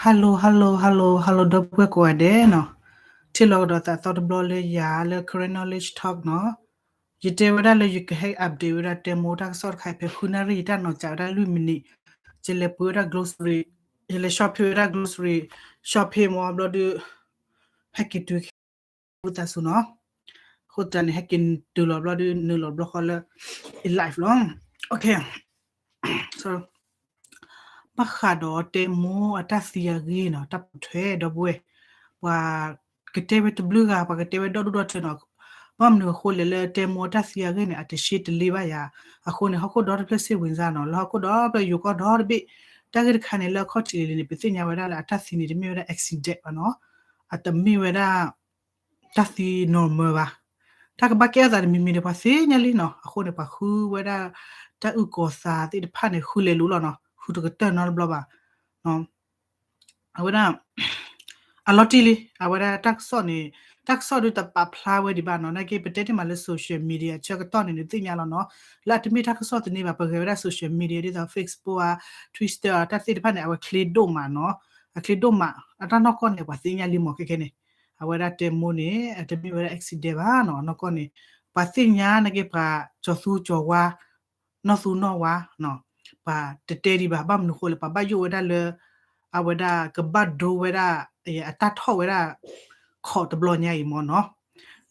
Hello hello hello hello ဒီပုၢ်ဝဲၢ်ကိးဂၤဒဲးနီၤ, ထံၣ်လိာ်ကဒီးသးသီတဘျီလၢယၤလၢ Karen Knowledge Talk နီၤ, ယတဲဝဲဒၣ်လၢယကဟဲ update ဝဲဒၣ် တဲမိၢ် တၢ်ကစီၣ်တခါအံၤ ဖဲဃုနၣ်ရံၣ် ယတၢ်နီၤစးဝဲဒၣ်လွံၢ်မံးနံး, ယလဲၤပှ့ၤဝဲဒၣ် grocery, ယလဲၤ shopping ဝဲဒၣ် grocery, shopping မ့ၢ်ဘျီဒုး ဟဲက့ၤတုၤ သးစူၤနီၤ, အဃိသတးန့ၣ် ဟဲက့ၤတုၤလီၤဘျီဒုး နုာ်လီၤဘျီဃီလၢ live လီၤ, ဘၣ်ဃးဒီး တဲမိၢ်အတၢ်သံအဂ့ၢ်နီၤ, တၢ်ပိာ်ထွဲ ဒီပုၢ်ဝဲၢ်, ပှၤကတဲဝဲတဘျုးဂၤ ပှၤကတဲဝဲဒီဒူၣ်ဒီထၢနီၤ, ဘၣ်မနုၤအဃိလဲၣ်လၢ တဲမိၢ်အတၢ်သံအဂ့ၢ်န့ၣ် အတရှဲတလ့ဘၣ်ယၤ, အဃိန့ၣ် ဟီၣ်ခိၣ်ဒီတဖျၢၣ် စိတ်ဝင်စား နီၤ, လၢဟီၣ်ခိၣ်ဒီဖျၢၣ် ယိၤကီၢ်ဒီတဘ့ၣ်, တၢ်ဂ့ၢ်တခါန့ၣ် လၢအခီၣ်ထံးလံန့ၣ် ပသ့ၣ်ညါဝဲဒၣ်လၢ အတၢ်သံန့ၣ် တမ့ၢ်ဝဲဒၣ် accident ဘၣ်နီၤ, အတမ့ၢ်ဝဲဒၣ် တၢ်သံ normal ဘၣ်, တၢ်ကဘၣ်ကဲထီၣ်သးတမံၤမံၤန့ၣ် ပှၤသ့ၣ်ညါလံနီၤ, အဃိန့ၣ် ပှၤဃုဝဲဒၣ် တၢ်အုၣ်ကီၤသးသ့ၣ်တဖၣ်န့ၣ် ဃုလဲၤလိၤလီၤနီၤ, ဃုတကတၢၢ်နီတဘျီဘၣ်, အဝဲဒၣ် အလီၤတံၢ်လံ, အဝဲဒၣ်တၢ်ကစီၣ်န့ၣ်, တၢ်ကစီၣ်ဒုးတပာ်ဖျါဝဲဒံးဘၣ်နီၤ, နာ်က့ ပတဲတ့ၢ်မးလၢ social media အဆၢကတီၢ်န့ၣ် နသ့ၣ်ညါလီၤနီၤ, လၢအတမ့ၢ်တၢ်ကစီၣ်သန့ဘၣ်, ပဂဲၤဝဲဒၣ် social media ဒ်သိး Facebook ဧါ, Twitter ဧါ, တၢ်သ့ၣ်တဖၣ်န့ၣ် အဝဲချ့ဒိၣ်မးနီၤ, အချ့ဒိၣ်မး, အတၢ်နီၢ်ကီၢ်န့ၣ် ပှၤသ့ၣ်ညါလံမးခဲခဲန့ၣ်, အဝဲဒၣ်တဲမိၢ်န့ၣ် အတမ့ၢ်ဝဲဒၣ် accident ဘၣ်နီၤ, အနီၢ်ကီၢ်န့ၣ် ပှၤသ့ၣ်ညါနာ်က့ ပှၤကၠီၤသူကၠီၤဝါ နီၢ်သူနီၢ်ဝါ, ပှၤတတဲဒံးဘၣ်, ဘၣ်မနုၤဃိလဲၣ် ပှၤဘၣ်ယိၣ်ဝဲဒၣ်လၢ အဝဲဒၣ်ကဘၣ်ဒိဝဲဒၣ် အတၢ်ထီၣ်ဝဲဒၣ် ခိးတဘျီညါအံၤမ့ၢ်နီၤ,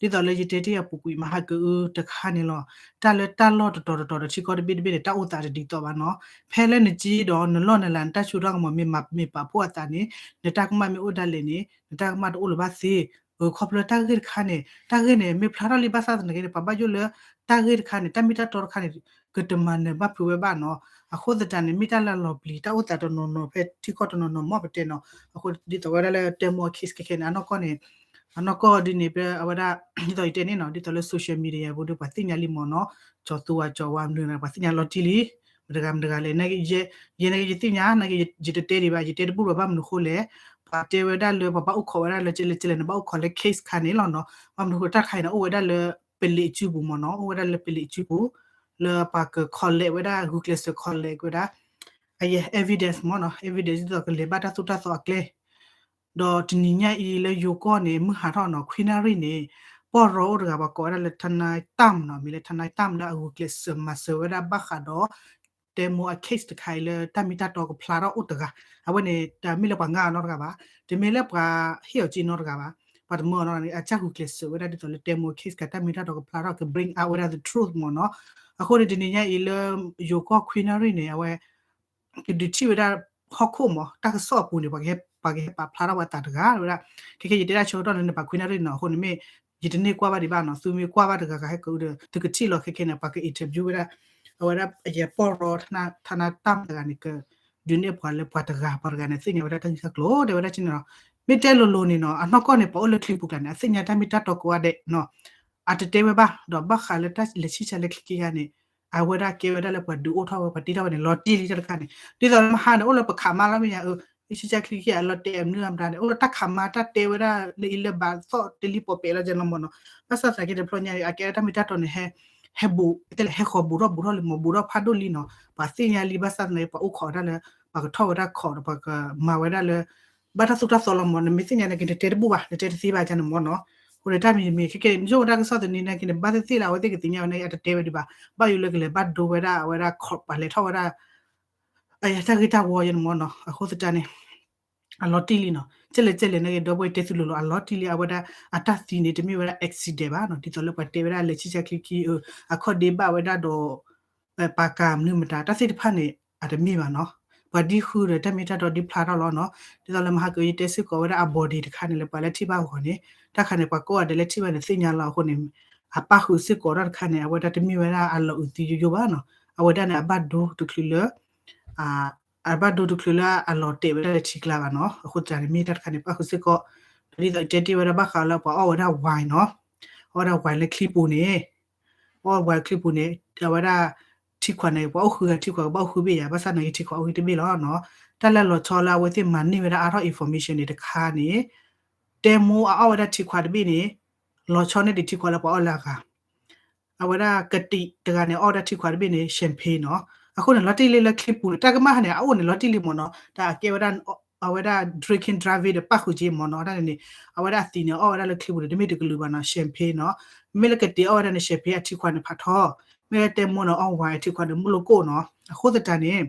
ဒ်သိးလၢယတဲတ့ၢ်အပူၤကွံာ် မဟါကအုတခါန့ၣ်လီၤ, တၢ်လၢတၢ်လီၢ်တတီၤတတီၤတထံကီၢ်တဘ့ၣ်တဘ့ၣ်န့ၣ် တၢ်အိၣ်သးတဒ်သိးဘၣ်နီၤ, ဖဲလၢနက့ဒီးနလီၢ်နလၤ နတၢ်စိတၢ်ကမီၤမ့ၢ်မၤမ့ၢ်ပာ်ဖှိၣ်အသးန့ၣ် နတၢ်ကမၣ်မ့ၢ်အိၣ်ဒၣ်လဲာ်န့ၣ် နတၢ်ကမၣ်တအိၣ်လၢၤဘၣ်သ့, ခီဖျိတၢ်ဂ့ၢ်တခါန့ၣ် တၢ်ဂ့ၢ်န့ၣ် မ့ၢ်ဖျါထီၣ်လံဘၣ်ဆၣ်သနာ်က့န့ၣ် ပှၤဘၣ်ယိၣ်လၢ တၢ်ဂ့ၢ်တခါန့ၣ် တၢ်မ့ၢ်တၢ်တီတခါန့ၣ် ကတမၤနၢၤဘၣ်ဖုးဝဲဘၣ်နီၤ, အဃိသတးန့ၣ် မ့ၢ်တၢ်လၢအလီၤပျံၤ တၢ်အိၣ်သးတနီၤနီၤ ဖဲထံကီၢ်တနီၤနီၤမ့ၢ်ပတဲနီၤ, အဃိဒ်သိးဝဲဒၣ်လၢတဲမိၢ် case ခဲခဲန့ၣ် အနီၢ်ကီၢ်န့ၣ် အနီၢ်ကီၢ်ဒ်န့ၣ် ဖဲအဝဲဒၣ် ဒ်သိးယတဲန့ၣ်နီၤ ဒ်သိးလၢ social media ပူၤဒီး ပှၤသ့ၣ်ညါလံမ့ၢ်နီၤ, ကၠီၤသူဝါကၠီၤဝါမနုၤန့ၣ် ပှၤသ့ၣ်ညါလီၤတံၢ်လံ, မတဂၤမတဂၤလဲၣ်, ယဲနာ်က့ ယသ့ၣ်ညါ နာ်က့ ယတတဲဒံးဘၣ်, ယတဲတဘူၣ်ဘၣ်, ဘၣ်မနုၤဃိလဲၣ်, ပှၤတဲဝဲဒၣ်လၢ ပှၤဘၣ်အိၣ်ခိးဝဲဒၣ်လၢ ကဲလဲၣ်ကဲလဲၣ်န့ၣ် ဘၣ်အိၣ်ခိးလၢ case ခါန့ၣ်လီၤနီၤ, ဘၣ်မနုၤဃိ တၢ်တခါအံၤန့ၣ် အိၣ်ဝဲဒၣ်လၢ ပလံးအစုပူၤမ့ၢ်နီၤ, အိၣ်ဝဲဒၣ်လၢပလံးအစုပူၤ လၢပှၤက collect ဝဲဒၣ် ဂုာ်ကျဲးစၢး collect ဝဲဒၣ် အယဲ evidence မ့ၢ်နီၤ, evidence ဒ်သိးကလဲၤဘၣ်တၢ်သိၣ်တၢ်သီအကျဲ ဒီးတနံၤညါအံၤလၢယိၤကီၢ်န့ၣ် မုၢ်ဟးထီၣ်နီၤ ခွံနၣ်ရံၣ်န့ၣ် ပီၢ်ရီအိၣ်တဂၤ ပှၤကိးဝဲဒၣ်လၢ ထနၢၣ်တၢ်မ့ၢ်နီၤ, မ့ၢ်လၢ ထနၢၣ်တၢ်မ့ၢ်လၢ အဂုာ်ကျဲးစၢးမၤစၢၤဝဲဒၣ်ဘၣ်ဃးဒီး တဲမိၢ်အ case တခါအံၤလၢတၢ်မ့ၢ်တၢ်တီကဖျါထီၣ်အိၣ်တဂၤ, အဝဲန့ၣ် တမ့ၢ်လၢပှၤငါအီၤနီတဂၤဘၣ်, တမ့ၢ်လၢပှၤဟ့ၣ်အီၤက့ၤနီတဂၤဘၣ်, ပှၤတမၢအီၤနီတဂၤန့ၣ် အစၢ်ဂုာ်ကျဲးစၢးဝဲဒၣ်ဒ်သိးလၢတဲမိၢ် case ကတၢ်မ့ၢ်တၢ်တီကဖျါထီၣ် က bring out ဝဲဒၣ် the truth မ့ၢ်နီၤ, အဃိန့ၣ် တနံၤညါအံၤလၢ ယိၤကီၢ်ခွံနၣ်ရံၣ်န့ၣ် အဝဲ ကဒုးထံၣ်ဝဲဒၣ်ဟီၣ်ခိၣ်မ့ၢ် တၢ်ကစီၣ်အပူၤန့ၣ် ပှၤကဟဲပာ်ဖျါထီၣ်ပှၤသးတဂၤဝဲဒၣ်, ခဲခဲယတဲဒၣ်ဆၢကတီၢ်လၢန့ၣ် ပှၤခွံနၣ်ရံၣ်နီၤ, အဃိန့ၣ်မ့ၢ် ယတန့ၢ်ကွၢ်ဘၣ်ဒံးဘၣ်နီၤ, သုမ့ၢ်ကွၢ်ဘၣ်တဂၤဂၤဟဲကဒီး သုကထံၣ်လီၤခဲခဲန့ၣ် ပှၤက interview ဝဲဒၣ် အဝဲဒၣ်အယဲၢ်ပီၢ်ရီ ထနၢၣ်တၢ်မ့ၢ်တဂၤန့ၣ် ကဒုးနဲၣ်ပှၤလၢပှၤတဂၤ ပှၤတဂၤန့ၣ် သ့ၣ်ညါဝဲဒၣ်တၢ်ဂ့ၢ်တၢ်ကျိၤ တဲဝဲဒၣ်ကန့ၣ်လီၤ, မ့ၢ်တဲလိၤလိၤန့ၣ်နီၤ အနီၢ်ကီၢ်န့ၣ် ပှၤအိၣ်လၢချံပူၤကျါန့ၣ် အသ့ၣ်ညါတၢ်မ့ၢ်တၢ်တီကိးဂၤဒဲးနီၤ, အတတဲဝဲဘၣ် ဒီးဘၣ်ဃးလၢတၢ်လဲၤဆံၣ်ဆါလၢချံခံဂၤန့ၣ် အဝဲဒၣ်ကဲဝဲဒၣ်လၢပှၤဒုးအိၣ်ထီၣ်ဝဲ ပှၤတ့ထီၣ်ဝဲန့ၣ် လီၤတံၢ်လံတၢ်တခါန့ၣ် ဒ်သိးလၢမဟါန့ၣ် အိၣ်လၢပခးမါလီၤမ့ၢ်ညါ အၢ လၢဆံၣ်ဆါချံခံဂၤလီၤတဲာ်မနုၤမတၤန့ၣ် အိၣ်လၢတၢ်ခးမါတၢ်တဲဝဲဒၣ်လၢအံၤလၢဘၣ်သီၣ်တလံပီၣ်ပဲာ်လီၤကဲလီၤမ့ၢ်နီၤ, ဘၣ်ဆၣ်သနာ်က့တဖျီညါအံၤ အကဲဝဲတၢ်မ့ၢ်တၢ်တီန့ၣ် ဟဲ ဟဲဘူး တဲလဲၣ် ဟဲဃီၤဘူးထီၣ်ဘူးထီၣ်လံမ့ၢ် ဘူးထီၣ်ဖးဒိၣ်လံနီၤ, ပှၤသ့ၣ်ညါလံ ဘၣ်ဆၣ်သနာ်က့ ပှၤအိၣ်ခိးဝဲဒၣ်လၢ ပှၤကထီၣ်ဝဲဒၣ်ခိးဒီး ပှၤကမၤဝဲဒၣ်လၢ ဘၣ်တၢ်သိၣ်တၢ်သီလီၤမ့ၢ် နမ့ၢ်သ့ၣ်ညါန့ၣ်က့ နတဲတဘူၣ်ဘၣ် နတဲတသ့ဘၣ်ကန့ၣ်မ့ၢ်နီၤ, အဃိန့ၣ်တၢ်မံၤတမံၤ ခဲကဲန့ၣ် ယိၣ်ဝဲဒၣ်ကစီၣ်သန့န့ၣ်က့န့ၣ် ဘၣ်သ့ၣ်သ့ၣ်လၢအဝဲသ့ၣ်ကသ့ၣ်ညါဝဲန့ၣ် အတတဲဝဲဒံးဘၣ် ဘၣ်ယိၣ်လၢကလဲၤဘၣ်ဒိဝဲဒၣ်အဝဲဒၣ်ခိး ပှၤလဲၤထီၣ်ဝဲဒၣ် အတၢ်ဂ့ၢ်တၢ်ဝီယဲန့ၣ်မ့ၢ်နီၤ, အဃိသတးန့ၣ် အလီၤတံၢ်လံနီၤ, ကဲလဲၣ်ကဲလဲၣ်န့ၣ်က့ ဒီပုၢ်ဝဲၢ်တဲသုလိၤလိၤ အလီၤတံၢ်လံ အဝဲဒၣ်အတၢ်သံန့ၣ် တမ့ၢ်ဝဲဒၣ် accident ဘၣ်နီၤ, ဒ်သိးလၢပှၤတဲဝဲဒၣ်လဲၤဆံၣ်ဆါချံခံ အၢ အခီၣ်ဒ့ဘၣ်ဝဲဒၣ်ဒီး ပာ်ကၤမနုၤမတၤ တၢ်သ့ၣ်တဖၣ်န့ၣ် အတမ့ၢ်ဘၣ်နီၤ, ပှၤဒ်ဃုဒီးတၢ်မ့ၢ်တၢ်တီဒ်ဖျါထီၣ်လီၤနီၤ, ဒ်သိးလၢမဟါကယတဲစ့ၢ်ကီးဝဲဒၣ်အ body တခါန့ၣ် လၢပှၤလၢထံၣ်ဘၣ်အဂီၢ်န့ၣ် တၢ်ခါန့ၣ် ပှၤကိးဂၤဒဲးလၢထံၣ်ဘၣ်န့ၣ်သ့ၣ်ညါလီၤ, အဃိန့ၣ် အပၣ်ဃုာ်စ့ၢ်ကီးတၢ်တခါန့ၣ် အဝဲဒၣ်တမ့ၢ်ဝဲဒၣ်အလီၤအုးသံယိယိဘၣ်နီၤ, အဝဲဒၣ်န့ၣ် အဘၣ်ဒိတချုးလၢ အဘၣ်ဒိတချုးလၢအလီၤတဲာ်ဝဲဒၣ်လၢထံကျါဘၣ်နီၤ, အဃိသတးန့ၣ် မ့ၢ်တၢ်တခါန့ၣ် ပၣ်ဃုာ်စ့ၢ်ကီး, ဒ်သိးတဲတ့ၢ်ဝဲဒၣ်ဘၣ်ဃးလၢပှၤအီၣ်ဝဲဒၣ် wine နီၤ, အီၣ်ဝဲဒၣ် wine လၢချံပူၤန့ၣ်, အီၣ်ဝဲဒၣ်ချံပူၤန့ၣ် အဝဲဒၣ် ထံခွးန့ၣ် ပှၤအိၣ်ဃုဂၤထံခွးကဘၣ်အိၣ်ဃုဘ့ၣ်ယၤ ဘၣ်ဆၣ်နာ်က့ထံခွးအိၣ်ဂ့ၤတဘ့ၣ်လီၤနီၤ, တၢ်လၢလီၤဆီလၢအဝဲသ့ၣ်မၤန့ၢ်ဝဲဒၣ်အါထီၣ် information န့ၣ်တခါန့ၣ်, တဲမိၢ်အအီၣ်ဝဲဒၣ်ထံခွးတဘ့ၣ်န့ၣ်, လီၤဆီန့ၢ်ဒံးထံခွးလၢပှၤအီၣ်လၢအဂၤ အဝဲဒၣ်ကတံာ်တဂၤန့ၣ် အီၣ်ဝဲဒၣ်ထံခွးတဘ့ၣ်န့ၣ် champagne နီၤ, အဃိန့ၣ် လီၤတံၢ်လံလၢချံပူၤန့ၣ် တၢ်ကမၣ်ဟါန့ၣ် အအိၣ်န့ၣ် လီၤတံၢ်လံမ့ၢ်နီၤ, တၢ်အကဲဝဲဒၣ် အဝဲဒၣ် drinking driving ဒီးပၣ်ဃုာ်က့မ့ၢ်နီၤ, တၢ်န့ၣ်န့ၣ် အဝဲဒၣ်အသံးန့ၣ် အီၣ်ဝဲဒၣ်လၢချံပူၤန့ၣ် တမ့ၢ်တကလုာ်ဘၣ်နီၤ, champagne နီၤ, မ့မ့ၢ်လၢကတ့ၤအီၣ်ဝဲဒၣ်န့ၣ် champagne အထံခွါန့ၣ်ဖးထီ, မ့ၢ်လၢတဲမိၢ်န့ၣ် အီၣ်ဝဲအထံခွါန့ၣ် မုၢ်လိၣ်ကိၣ်နီၤ, အဃိသတးန့ၣ်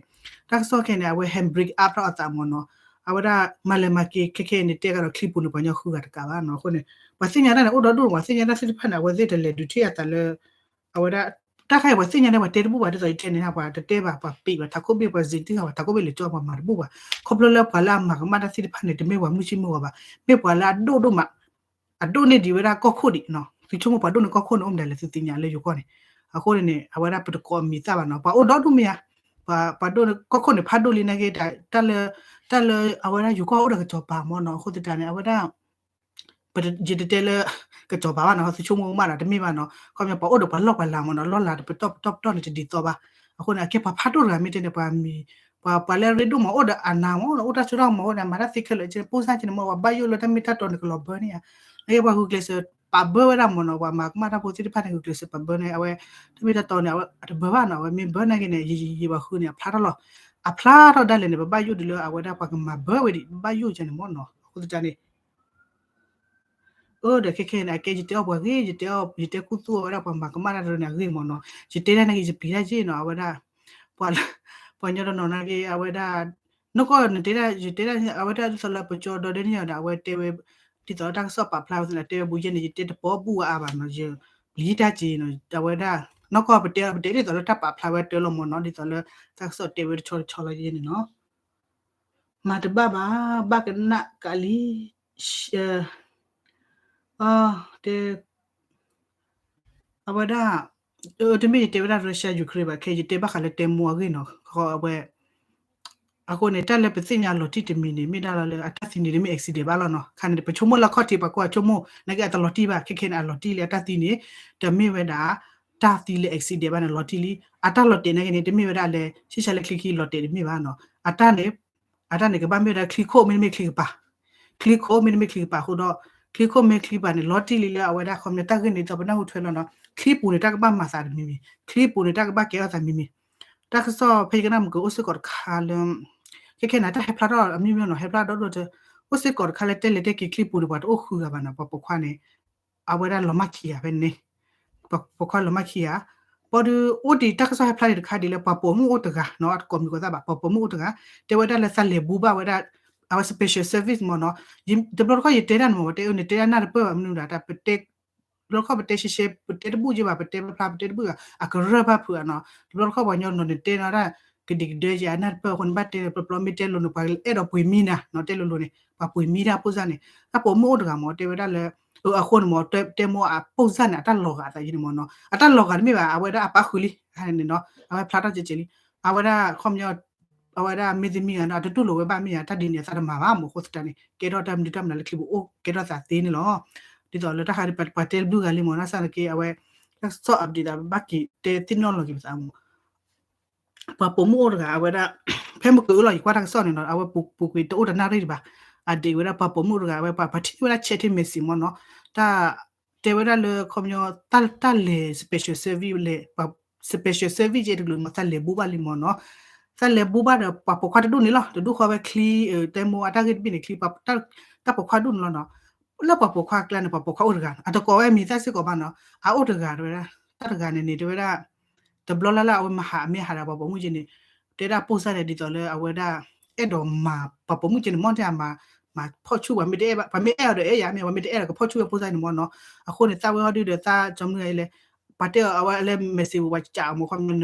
တၢ်ကစီၣ်ခဲန့ၣ် အဝဲ handbrake up ထီၣ်အသးမ့ၢ်နီၤ, အဝဲဒၣ်မၤလဲၤမၤက့ၤခဲခဲအံၤန့ၣ် တဲကဒီးချံပူၤန့ၣ် ပှၤညီဃုဂၤတကးဘၣ်နီၤ, အဃိန့ၣ် ပှၤသ့ၣ်ညါတၢ်န့ၣ် အိၣ်ဒီဒူၣ် ပှၤသ့ၣ်ညါတၢ်သ့ၣ်တဖၣ်န့ၣ် အဝဲသ့ၣ်တလဲၤဒုးထံၣ်အသးလၢ အဝဲဒၣ် တၢ်ခါအံၤပှၤသ့ၣ်ညါန့ၣ် ပှၤတဲတဘူၣ်ဘၣ် ဒ်သိးယတဲန့ၣ် ပှၤတတဲဘၣ် ပှၤပံးဘၣ် ထးခိၣ်ဘ့ၣ် ပှၤစံးတံၢ်ဃာ်ဘၣ် ထးခိၣ်ဘ့ၣ်လဲၤကၠီ ပှၤမၤတဘူၣ်ဘၣ်, ခီဖျိလၢပှၤလၢအမၤကမၣ်တၢ်သ့ၣ်တဖၣ်န့ၣ် တမ့ၢ်ပှၤမုၢ်ဆ့ၣ်မုၢ်ဂီၤဘၣ်, မ့ၢ်ပှၤလၢအဒိၣ်ဒိၣ်မး, အဒိၣ်န့ၢ်ဒံးဝဲဒၣ်ကီၢ်ခိၣ်ဒံးနီၤ, သုဆိကမိၣ်ပှၤဒိၣ်န့ၢ်ကီၢ်ခိၣ်န့ၣ် အိၣ်မတၤလဲၣ် သုသ့ၣ်ညါလၢယိၤကီၢ်န့ၣ်, အဃိန့ၣ်န့ၣ် အဝဲဒၣ်ပတကိးအမံၤသၣ်ဘၣ်နီၤ, ပှၤအိၣ်ဒီဒူၣ်မ့ၢ်ဧါ, ပှၤဒိၣ်န့ၢ်ကီၢ်ခိၣ်န့ၣ် ဖးဒိၣ်လံနာ်က့ တၢ်လၢ တၢ်လၢအဝဲဒၣ်ယိၤကီၢ်အိၣ်ဒီးကစီၤပၤမ့ၢ်နီၤ, အဃိသတးန့ၣ် အဝဲဒၣ် ယတတဲလၢ ကစီၤပၤဘၣ်နီၤ, သုဆိကမိၣ်မးဒီးတမ့ၢ်ဘၣ်နီၤ, ခီပညီပှၤအိၣ်ဒီးပှၤလီၢ်ပှၤလၤမ့ၢ်နီၤ, လီၢ်လၤတပတီၢ်ပတီၢ်ပတီၢ်န့ၣ် တဒ်သိးဘၣ်, အဃိန့ၣ် အကဲပှၤဖးဒိၣ်တဂၤမ့ၢ်တဲန့ၣ် ပှၤမံၤ ပှၤ ပှၤလၢအရ့ဒိၣ်မး အိၣ်ဒီးအနၢ်မ့ၢ်နီၤ, အိၣ်တၢ်ဆိတၢ်မၤအိၣ်ဒီး မၤတၢ်သ့ခဲလၢာ် ပိၢ်စၢ်က့န့ၣ်မ့ၢ် ပှၤဘၣ်ယိၣ်လၢတၢ်မ့ၢ်တၢ်တီန့ၣ် ကလီၤဘၢန့ၢ်ဧါ, နာ်က့ပှၤဂုာ်ကျဲးစၢးပာ်ဘၢဝဲဒၣ်မ့ၢ်နီၤ, ပှၤမၤကမၣ်တၢ်ဖိသ့ၣ်တဖၣ်န့ၣ် ဂုာ်ကျဲးစၢးပာ်ဘၢန့ၢ် အဝဲ တၢ်မ့ၢ်တၢ်တီန့ၣ် အဝဲတဘၢဘၣ်နီၤ, အဝဲမ့ၢ်ဘၢနာ်က့န့ၣ် ယယယပှၤဃုန့ၣ် အဖျါထီၣ်လီၤ, အဖျါထီၣ်ဒၣ်လဲာ်န့ၣ် ပဘၣ်ယိၣ်ဒ်လၢအဝဲဒၣ်ပှၤကမၤဘၢဝဲဒံး ပဘၣ်ယိၣ်ကန့ၣ်မ့ၢ်နီၤ, အဃိသတးန့ၣ် အၢဒီးခဲခဲန့ၣ် အကဲယတဲအီၣ်ပှၤဂ့ၢ် ယတဲအီၣ် ယတဲခူသူၣ်အီၤဝဲဒၣ်ပှၤမၤကမၣ်တၢ်တရၢန့ၣ် အဂ့ၢ်မ့ၢ်နီၤ, ယတဲဒၣ်နာ်က့ ယပျံၤတၢ်ယ့ၢ်နီၤ, အဝဲဒၣ် ပှၤ ပှၤညီတနီၤနာ်က့ အဝဲဒၣ် နီၢ်ကီၢ်နတဲဒၣ် ယတဲဒၣ် အဝဲဒၣ်ဒ်သိးလၢပကၠီဒီဒဲန့ၣ်ဒီး အဝဲတဲဝဲ ဒ်သိးလၢတၢ်ကစီၣ်ပာ်ဖျါဝဲသနာ် တဲဝဲဘူးယဲန့ၣ် ယတဲတပီဘူးဝဲအါဘၣ်နီၤ, ယပျံၤတၢ်က့နီၤ, အဝဲဒၣ် နီၢ်ကီၢ်ပတဲ ပတဲဒ်သိးလၢတၢ်ပာ်ဖျါဝဲတၢ်လီၤမ့ၢ်နီၤ, ဒ်သိးလၢတၢ်ကစီၣ်တဲဝဲတဆီတဆီလီၤယဲန့ၣ်နီၤ. မၤတဘၣ်ဘၣ် ဘၣ်ကနၣ်ကးလံ, တဲ အဝဲဒၣ် တမ့ၢ်ယတဲဝဲဒၣ် Russia Ukraine ဘၣ် ခဲယတဲဘၣ်ဃးလၢတဲမိၢ်အဂ့ၢ်နီၤ, အဝဲ အဃိန့ၣ် တၢ်လၢပသ့ၣ်ညါလီၤတံၢ်တမံၤန့ၣ် မ့ၢ်ဒၣ်လီၤလၢအတၢ်သံန့ၣ် တမ့ၢ် accident ဘၣ်လီၤနီၤ, ခါန့ၣ် ပဆိကမိၣ်လၢခီၣ်ထံး ပှၤကိးဂၤဆိကမိၣ် နာ်က့အတလီၤတံၢ်ဘၣ် ခဲခဲန့ၣ် အလီၤတံၢ်လံ အတၢ်သံန့ၣ် တမ့ၢ်ဝဲဒၣ် တၢ်သံလၢ accident ဘၣ်န့ၣ် လီၤတံၢ်လံ, အတၢ်လီၤတဲာ်နာ်က့န့ၣ် တမ့ၢ်ဝဲဒၣ်လၢ ဆံၣ်ဆါလၢချံခံလီၤတဲာ်တမ့ၢ်ဘၣ်နီၤ, အတၢ်န့ၣ် အတၢ်န့ၣ် ကဘၣ်မ့ၢ်ဝဲဒၣ်ချံခိၣ် မ့တမ့ၢ်ချံကပၤ, ချံခိၣ် မ့တမ့ၢ်ချံကပၤအဃိဒီး ချံခိၣ်မ့ၢ်ချံကပၤန့ၣ် လီၤတံၢ်လံလၢအဝဲဒၣ်ခီပညီတၢ်ဂ့ၢ်န့ၣ် ဒ်သိးပနၢ်ဟူထွဲလီၤနီၤ, ချံပူၤန့ၣ် တၢ်ကဘၣ်မၤသးတမံၤမံၤ, ချံပူၤန့ၣ် တၢ်ကဘၣ်ကဲထီၣ်သးမံၤမံၤ, တၢ်ကစီၣ်ဖဲယကနၣ်မုၢ်ကအိၣ်စ့ၢ်ကီးတခါလၢ ခဲခဲန့ၣ် တၢ်ဟဲဖျါထီၣ်အမံၤမံၤနီၤ ဟဲဖျါထီၣ်ဒိၣ်ဒိၣ်တၢ် အိၣ်စ့ၢ်ကီးတခါလၢတဲလဲၤတဲက့ၤချံပူၤန့ၣ် ပှၤတအိၣ်ဃုဂၤဘၣ်နီၤ ပှၤပိာ်ခွါန့ၣ် အဝဲဒၣ်လီၤမၢ်ခံဂၤဖဲန့ၣ် ပှၤပိာ်ခွါလီၤမၢ်ခံဂၤ, ဘၣ်ဒီးအိၣ်ဒံးတၢ်ကစီၣ်ဟဲဖျါဒံးတခါဒ်လၢပှၤပိာ်မုၣ်အိၣ်တဂၤနီၤ အတကိးမံၤကိးသၣ်ဘၣ် ပှၤပိာ်မုၣ်အိၣ်တဂၤ တဲဝဲဒၣ်လၢသးလဲၤဘူးဘၣ်ဝဲဒၣ် အဝဲ special service မ့ၢ်နီၤ, တဘျီတခီၣ်ယတဲတၢ်န့ၣ်မ့ၢ် ပတဲအၢန့ၣ် တဲဒၣ်နၢ်တပၢၢ်ဘၣ်မနုၤဒၣ် တဘျီတခီၣ်ပတဲရှဲရှဲ ပတဲတဘူၣ်က့ဘၣ် ပတဲဖျါဖျါ ပတဲတဘူၣ်ဘၣ် အကရၢၢ်ဘၣ်ဖုးဧါနီၤ, တဘျီတခီၣ်ပှၤညီနီၤန့ၣ် တဲနီၤဒၣ် ကဒံကဒၢက့ အနၢ်တပၢၢ်အဃိန့ၣ် ဘၣ်တဲပျီပျီမ့ၢ်တဲလိၤန့ၣ် ပှၤအဲၣ်ဒိးပှ့ၤမံနၤနီၤ တဲလိၤလိၤန့ၣ် ပှၤပှ့ၤမံတၢ်ပိၢ်စၢ်န့ၣ် တၢ်ပိာ်မုၣ်အိၣ်တဂၤမ့ၢ် တဲဝဲဒၣ်လၢ အဃိန့ၣ်မ့ၢ် တဲမိၢ်အပိၢ်စၢ်န့ၣ် အတၢ်လီၤဂာ်အသးယံၤန့ၣ်မ့ၢ်နီၤ အတၢ်လီၤဂာ်တမ့ၢ်ဘၣ် အဝဲဒၣ်အပၣ်ဃုာ်လံန့ၣ်နီၤ အဝဲဖျါထီၣ်ကဲကဲလံ အဝဲဒၣ်ခီပညီ အဝဲဒၣ်မ့ၢ်သမံၤဂၤနီၤ အတတူၢ်လိာ်ဝဲဘၣ်မ့ၢ်ဧါ တၢ်ဒ်န့ၣ်အသးတမၤဘၣ်မ့ၢ် အဃိသတးန့ၣ် ကဲထီၣ်တၢ်မနုၤတၢ်မနုၤလၢချံပူၤအိၣ် ကဲထီၣ်သးသ့န့ၣ်လီၤ. ဒ်သိးလၢတၢ်ဃးဒီးပှၤတဲတဘျုးဂၤလံမ့ၢ် နီၢ်စၢ်န့ၣ်က့ အဝဲ တၢ်ကစီၣ် update သးဘၣ်က့ၤတဲသ့ၣ်နီၣ်လီၤက့ၤပသးမ့ၢ် ပှၤပိာ်မုၣ်အိၣ်တဂၤ အဝဲဒၣ် ဖဲမုၢ်ကအိၣ်လီၤ ယကွၢ်တၢ်ကစီၣ်န့ၣ်နီၤ အဝဲပူၤကွံာ်တအိၣ်တနၣ်ရံၣ်တဘၣ် အဒ့ဝဲဒၣ်ပှၤပိာ်မုၣ်အိၣ်တဂၤ အဝဲပှၤထံၣ်ဝဲဒၣ် chat ထံ message မ့ၢ်နီၤ တၢ် တဲဝဲဒၣ်လၢခီပညီ တၢ်လဲၤ special service လဲၤ special service ကဲတကလုာ်မ့ၢ် သးလဲၤဘူးဘၣ်လံမ့ၢ်နီၤ သးလဲၤဘူးဘၣ်ဒီးပှၤပိာ်ခွါတဒူၣ်န့ၣ်လီၤ တဒူၣ်ဃီဝဲချံ တဲမိၢ်အတၢ်ဂ့ၢ်တဘ့ၣ်န့ၣ် ချံ တၢ်ပိာ်ခွါဒူၣ်န့ၣ်လီၤနီၤ လၢပှၤပိာ်ခွါအကျါန့ၣ် ပှၤပိာ်ခွါအိၣ်တဂၤ အတကိးဝဲအမံၤသၣ်စ့ၢ်ကီးဘၣ်နီၤ အအိၣ်တဂၤတဲဝဲဒၣ် တၢ်တဂၤန့ၣ်န့ၣ် တဲဝဲဒၣ် တဘျီလၢ်လၢ်အဝဲမၤဟးအမ့ၢ်ဟးဒီးပှၤပိာ်မုၣ်က့န့ၣ် တဲဒၣ်ပိၢ်စၢ်န့ၣ် ဒ်သိးလၢအဝဲဒၣ် အဲၣ်ဒိးမၤ ပှၤပိာ်မုၣ်က့န့ၣ် မ့ၢ်တဲမၤ မၤဖီၣ်ဆူၣ် ပှၤမ့ၢ်တအဲၣ်ဘၣ် ပှၤမ့ၢ်အဲၣ်အီၤဒီးအဲၣ်ယၤမ့ၢ် ပှၤမ့ၢ်တအဲၣ်ဒီးကဖီၣ်ဆူၣ်ဝဲပိၢ်စၢ်န့ၣ်မ့ၢ်နီၤ အဃိန့ၣ် သးဝဲဟီဒုဒီးသးကၠီမနုၤလဲၣ် ပှၤတဲအီၤအဝဲလၢ message ပူၤ ပှၤကးအီၤမ့ၢ်ခီ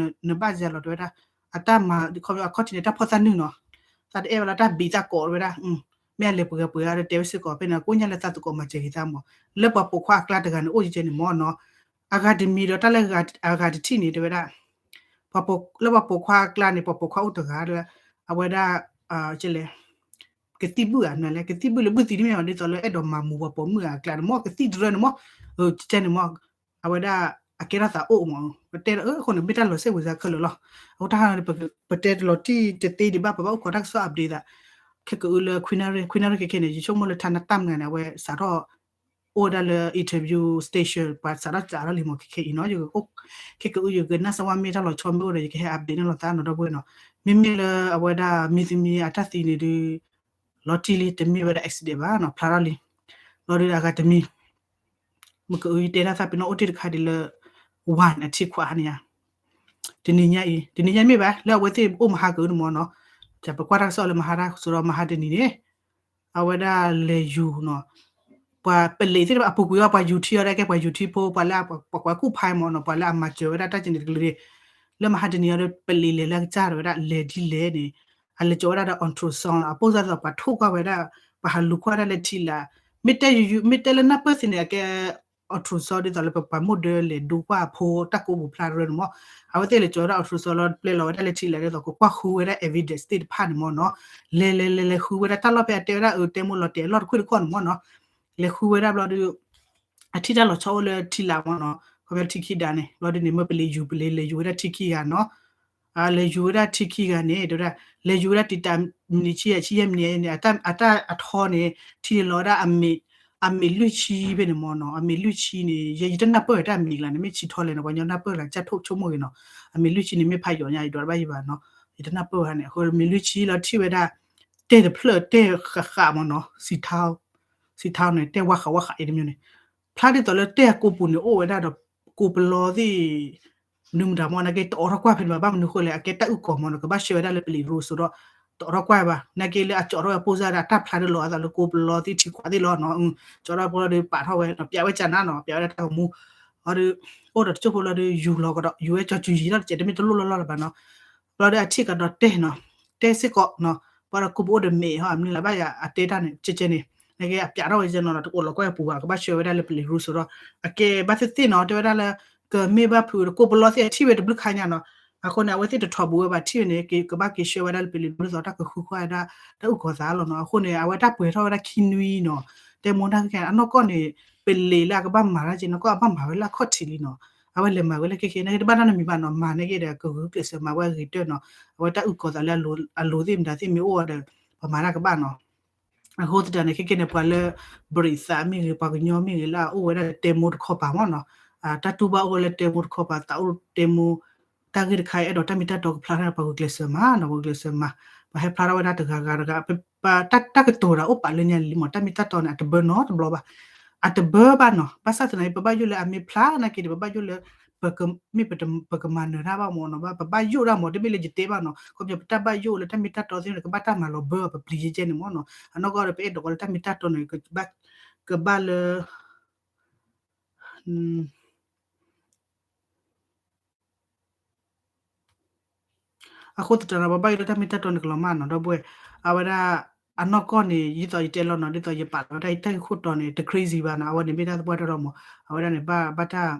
နဘၣ်ယၤလီၤတဲဝဲဒၣ် အတၢ်မၤ ခီပညီအခီၣ်ထံးန့ၣ် တၢ်ဖီၣ်သးနုာ်နီၤ သးတအဲၣ်ဝဲလၢတၢ်ဘံးသးကိးဝဲဒၣ် မ့ၢ်အလဲၤပှဲၤပှဲၤဒီးတဲဝဲစ့ၢ်ကီး ဖဲန့ၣ် ကိးညါလၢသးသကိးမၤစၢၤက့ၤသးမ့ၢ် လၢပှၤပိာ်ခွါအကျါတဂၤန့ၣ် အိၣ်ကဲန့ၣ်မ့ၢ်နီၤ အဂၤတမံၤဒီးတၢ်လၢအဂၤတထံၣ်န့ၣ် တဲဝဲဒၣ် လၢပှၤပိာ်ခွါအကျါန့ၣ် ပှၤပိာ်ခွါအိၣ်တဂၤဒီး အဝဲဒၣ် ကလဲၣ် ကသံၣ်ဘုၣ်ဧါ နလဲၣ် ကသံၣ်ဘုၣ်လၢဘုၣ်သံတမ့ၢ်ဘၣ် ဒ်သိးလၢအဲၣ်ဒိးမၤမူပှၤပိာ်မုၣ်အကျါန့ၣ်မ့ၢ် ကသံၣ်တရၢန့ၣ်မ့ၢ် ကဲန့ၣ်မ့ၢ် အဝဲဒၣ်အကဲထီၣ်သးအိၣ်မ့ၢ် ပတဲအဃိန့ၣ် မ့ၢ်တၢ်လီၤစဲဝံၤစါခဲလၢာ်လီၤ အဃိတၢ်ဟါန့ၣ် ပတဲတလီၤတံၢ်တသ့ဒံးဘၣ် ပဘၣ်အိၣ်ခိးတၢ်ကစီၣ် update သး ခဲကအုလၢ ခွံနၣ်ရံၣ် ခွံနၣ်ရံၣ်ခဲခဲန့ၣ် ယဆိကမိၣ်လၢထါနတၢ်မနုၤန့ၣ် အဝဲစးထီၣ် အိၣ်ဝဲဒၣ်လၢ interview station ပှၤစးထီၣ်စးထီၣ်လံမ့ၢ်ခဲခဲအံၤနီၤ ယကအိၣ် ခဲကအု ယကနၢ်စၢ်ဝါမ့ၢ်တၢ်လီၤဆီမ့ၢ်အိၣ်ဒီး ယကဟဲ update န့ၣ်လီၤသးနီၤ ဒီပုၢ်ဝဲၢ်နီၤ မ့မ့ၢ်လၢအဝဲဒၣ်မ့ၢ်သမံၤအတၢ်သံန့ၣ်ဒုး လီၤတံၢ်လံ တမ့ၢ်ဝဲဒၣ် accident ဘၣ်နီၤ ဖျါထီၣ်လံ လီၤဒုးအဂၤတမံၤ မ့ၢ်ကအုယတဲတၢ်သးပ့ၤနီၣ်အိၣ်တ့ၢ်တခါဒ်လၢ ဝၣ်အထံခွးဟါန့ၣ်ယါ တနံၤညါအံၤ တနံၤညါမ့ၢ်ဘၣ် လၢအဝဲသ့ၣ်အိၣ်မဟါကန့ၣ်မ့ၢ်နီၤ ပကွၢ်တၢ်ကစီၣ်လၢမဟါတၢ်ကစီၣ်ဒီးမဟါတနံၤန့ၣ် အဝဲဒၣ်လဲၤယူၤနီၤ ပှၤပလံးသ့ၣ်တဖၣ်အပူၤကွံာ်အီၤ ပှၤယူၤထံအီၤဒၣ်ကဲ ပှၤယူၤထံဖိ ပှၤလၢပှၤကွၢ်ကူၣ်ဖးမ့ၢ်နီၤ ပှၤလၢအမၤစၢၤဝဲဒၣ်တၢ်ကန့ၣ်တကလုာ်န့ၣ် လၢမဟါတနံၤအံၤဒီး ပလံးလဲၤလၢအကစၢ်ဒီးဝဲဒၣ်လဲၤဒ်လဲၣ်န့ၣ် အလဲၤကၠီၤဝဲဒၣ်ဒီး ultrasound အပိၢ်စၢ်သိးပှၤထိၣ်ကွၢ်ဝဲဒၣ် ပှၤဟးလူၤကွၢ်ဒၣ်လၢထံလာ် မ့ၢ်တဲယူၤယူၤ မ့ၢ်တဲလၢနၢ်ပၢၢ်သ့န့ၣ် အကဲ ultrasound ဒ်သိးလၢပပှၤမိၢ်ဒၢလဲၤဒိကွၢ်အဖိတၢ်ကိးပူၤဖျါရၢန့ၣ်မ့ၢ် အဝဲသ့ၣ်လဲၤကၠီၤဝဲဒၣ် ultrasound လီၤပျဲလီၤဝဲဒၣ်လၢထံလာ်ဒ်သိးကကွၢ်ဃုဝဲဒၣ် evidence သ့ၣ်တဖၣ်န့ၣ်မ့ၢ်နီၤ လဲၤလဲၤလဲၤလဲၤဃုဝဲဒၣ်တၢ်လီၢ်ဖဲအတဲဝဲဒၣ်အတဲမိၢ်လီၤတဲာ်အလီၢ်တခိၣ်တခီန့ၣ်မ့ၢ်နီၤ လဲၤဃုဝဲဒၣ်ဘျီဒီး အထံၣ်တၢ်လီၤဆီအိၣ်လၢထံလာ်မ့ၢ်နီၤ ခီဖျိထံခံဒါန့ၣ် ဘျီဒ်န့ၣ် မ့ၢ်ပလံးယူၤပလံးလဲၤယူၤဝဲဒၣ်ထံခံဂၤနီၤ လဲၤယူၤဝဲဒၣ်ထံခံဂၤန့ၣ် တဲဝဲဒၣ် လဲၤယူၤဝဲဒၣ်တံာ်တာ်မံးနံးဆံယဲၢ် ဆံယဲၢ်မံးနံးန့ၣ် အတၢ်အထီန့ၣ် ထံလီၤဝဲဒၣ် အမ့ၢ်လွံၢ်ဆံဖဲန့ၣ်မ့ၢ်နီၤ အမ့ၢ်လွံၢ်ဆံန့ၣ် ယဲယတနၢ်ပၢၢ်တၢ်မံၤလၢန့ၣ် မ့ၢ်ဆံထီလဲၣ်န့ၣ် ပှၤကညီနၢ်ပၢၢ်လၢကစၢ်ထိၣ်ဆိကမိၣ်ဂ့ၤနီၤ အမ့ၢ်လွံၢ်ဆံန့ၣ် မ့ၢ်ဖးယိာ်ညါ ယဒိးတဘၣ်ယံၤဘၣ်နီၤ ယတနၢ်ပၢၢ်ဘၣ်န့ၣ် အဃိမ့ၢ်လွံၢ်ဆံလီၤထံၣ်ဝဲဒၣ် တဲတဖျၢၣ်တဲဃးဃးမ့ၢ်နီၤ စံးထါန့ၣ် တဲဝါဃးဝါဃးအံၤတမံၤန့ၣ် ဖျါဒ်သိးလၢတဲအကိးပူၤန့ၣ် အိၣ်ဝဲဒၣ်ဒီး ကိးပလီသ့ၣ် မနုၤမတၤမ့ၢ် နာ်က့တအိးထီၣ်ကွၢ်ဖဲန့ၣ်ဘၣ် ဘၣ်မနုၤဃိလဲၣ် အကဲတၢ်အုၣ်ကီၤမ့ၢ်နီၤ ကဘၣ်ဆှၢဝဲဒၣ်လၢပလံးရိစိးဒီး တအိးထီၣ်ကွၢ်ဘၣ် နာ်က့လၢအကၠီထီၣ်ဝဲအပိၢ်စၢ်ဒီး အတၢ်ဖျါဒၢလီၤအသးလၢကိးပလီသ့ၣ်ထံခွးသ့ၣ်လီၤနီၤ ကၠီထီၣ်ဖိလီၤဒီးပာ်ထီၣ်ဝဲနီၤ ပျးဝဲကၢ်နါနီၤ ပျးဝဲဒၣ်တၢ်ဂီၤမူ အီၤဒီး အိၣ်ဒီးတစိၢ်ဖိလီၤဒီး ယူၤလီၤကဒီး ယူၤဝဲကၠီၤစူၤယံၤထီၣ်တစဲး တမ့ၢ်တလိၣ်လီၢ်လီၢ်လၢၤဘၣ်နီၤ ဘျီဒီးအထံၣ်ကဒီးတဲနီၤ တဲစ့ၢ်ကီးနီၤ ပှၤဒီးကိးပအိၣ်ဒီးမဲာ်ဟီ အမနုၤလၢဘၣ်ယၤအတဲတၢ်န့ၣ် ကဲကဲန့ၣ် နာ်က့အပျးထီၣ်ဝဲကဲနီၤ တအိၣ်လီၤကွၢ်ပူၤဘၣ် ကဘၣ်ဆှၢဝဲဒၣ်လၢပလံးရိစိးဒီး အကဲဘၣ်သ့ၣ်သ့ၣ်နီၤ တဲဝဲဒၣ်လၢ ကမ့ၢ်ဘၣ်ဖုးဒီး ကိးပလီသ့ၣ်အထံၣ်ဝဲတဘျုးခါညါနီၤ အဃိန့ၣ် အဝဲသ့ၣ်တထီၣ်ဘူးဝဲဘၣ်ထံၣ်ဝဲန့ၣ် ကဘၣ်က့ၤဆှၢဝဲဒၣ်လၢပလံးရိစိး တၢ်ကဃုကွၢ်ဝဲဒၣ် တၢ်အုၣ်ကီၤသးလီၤနီၤ အဃိန့ၣ် အဝဲတၢ်ပှဲၤထီၣ်ဝဲဒၣ်ခံနွံနီၤ တဲမိၢ်တၢ်ခဲခဲ အနီၢ်ကီၢ်န့ၣ် ပလံးလၢအကဘၣ်မၤတၢ်က့နီၤ ကီၢ်အဘၣ်မၤဝဲလၢအခီၣ်ထံးလံနီၤ အဝဲလဲၤမၤဝဲလၢခဲခဲ နာ်က့တဘၣ်နီတမံၤဘၣ်နီၤ မၤနာ်က့ဒီး ကဂုာ်ကျဲးစၢးမၤဝဲအဂ့ၤတၢၢ်နီၤ အဝဲတၢ်အုၣ်ကီၤသးလၢအလိၤသ့ၣ်မတၤသ့ၣ်မ့ၢ်အိၣ်ဒီး ပမၤတၢ်ကဘၣ်နီၤ အဃိသတးန့ၣ် ခဲခဲန့ၣ် ပှၤလၢ ဘရံးသးမ့ၢ်ဂ့ၤ ပှၤကညီမ့ၢ်ဂ့ၤ လၢအအိၣ်ဝဲဒၣ်လၢတဲမိၢ်တခီပၤမ့ၢ်နီၤ တၢ်တူၢ်ဘၣ်အိၣ်ဝဲလၢတဲမိၢ်တခီပၤ သးအိၣ်တဲမိၢ် တၢ်ဂ့ၢ်တခါအံၤ အဲၣ်ဒိးတၢ်မ့ၢ်တၢ်တီကဖျါထီၣ် ပှၤဂုာ်ကျဲးစၢးမၤနီၤ ပှၤဂုာ်ကျဲးစၢးမၤ ပှၤဟဲဖျါထီၣ်ဝဲဒၣ်တဂၤဂၤတဂၤ တၢ်ကတိၤတၢ်အိၣ်ပာ်လၢညါလံမ့ၢ် တၢ်မ့ၢ်တၢ်တီန့ၣ် အတဘၢနီတဘျီဘၣ် အတဘၢဘၣ်နီၤ ဘၣ်ဆၣ်သနာ်က့ ပဘၣ်ယိၣ်လၢအမ့ၢ်ဖျါနာ်က့ဒီး ပဘၣ်ယိၣ်လၢ မ့ၢ်ပကမၤနၢၤတၢ်ဘၣ်မ့ၢ်နီၤ ပဘၣ်ယိၣ်တၢ်မ့ၢ် တမ့ၢ်လၢယတဲဘၣ်နီၤ ခီပညီပတၢ်ဘၣ်ယိၣ်လၢတၢ်မ့ၢ်တၢ်တီသ့ၣ်န့ၣ် ကဘၣ်တၢ်မၤလီၤဘၢအီၤ ပပျံၤယဲကဲန့ၣ်မ့ၢ်နီၤ အနီၢ်ကီၢ်ဒီး ပအဲၣ်ဒိးလၢတၢ်မ့ၢ်တၢ်တီန့ၣ် ကဘၣ်လၢ အဃိသတးဒီး ပဘၣ်ယိၣ်လၢတၢ်မ့ၢ်တၢ်တီန့ၣ်ကလီၤမၢ်နီၤ ဒီပုၢ်ဝဲၢ် အဝဲဒၣ် အနီၢ်ကီၢ်န့ၣ် ဒ်သိးယတဲလီၤနီၤ ဒ်သိးယပာ်လီၤဝဲဒၣ်ယတၢ်ဂ့ၢ်ခိၣ်တီန့ၣ် တ crazy ဘၣ်နီၤ အဝဲန့ၣ်မ့ၢ်တၢ်သပှၢ်တၢၢ်လီၤမး အဝဲဒၣ်န့ၣ် ဘၣ်တၢ်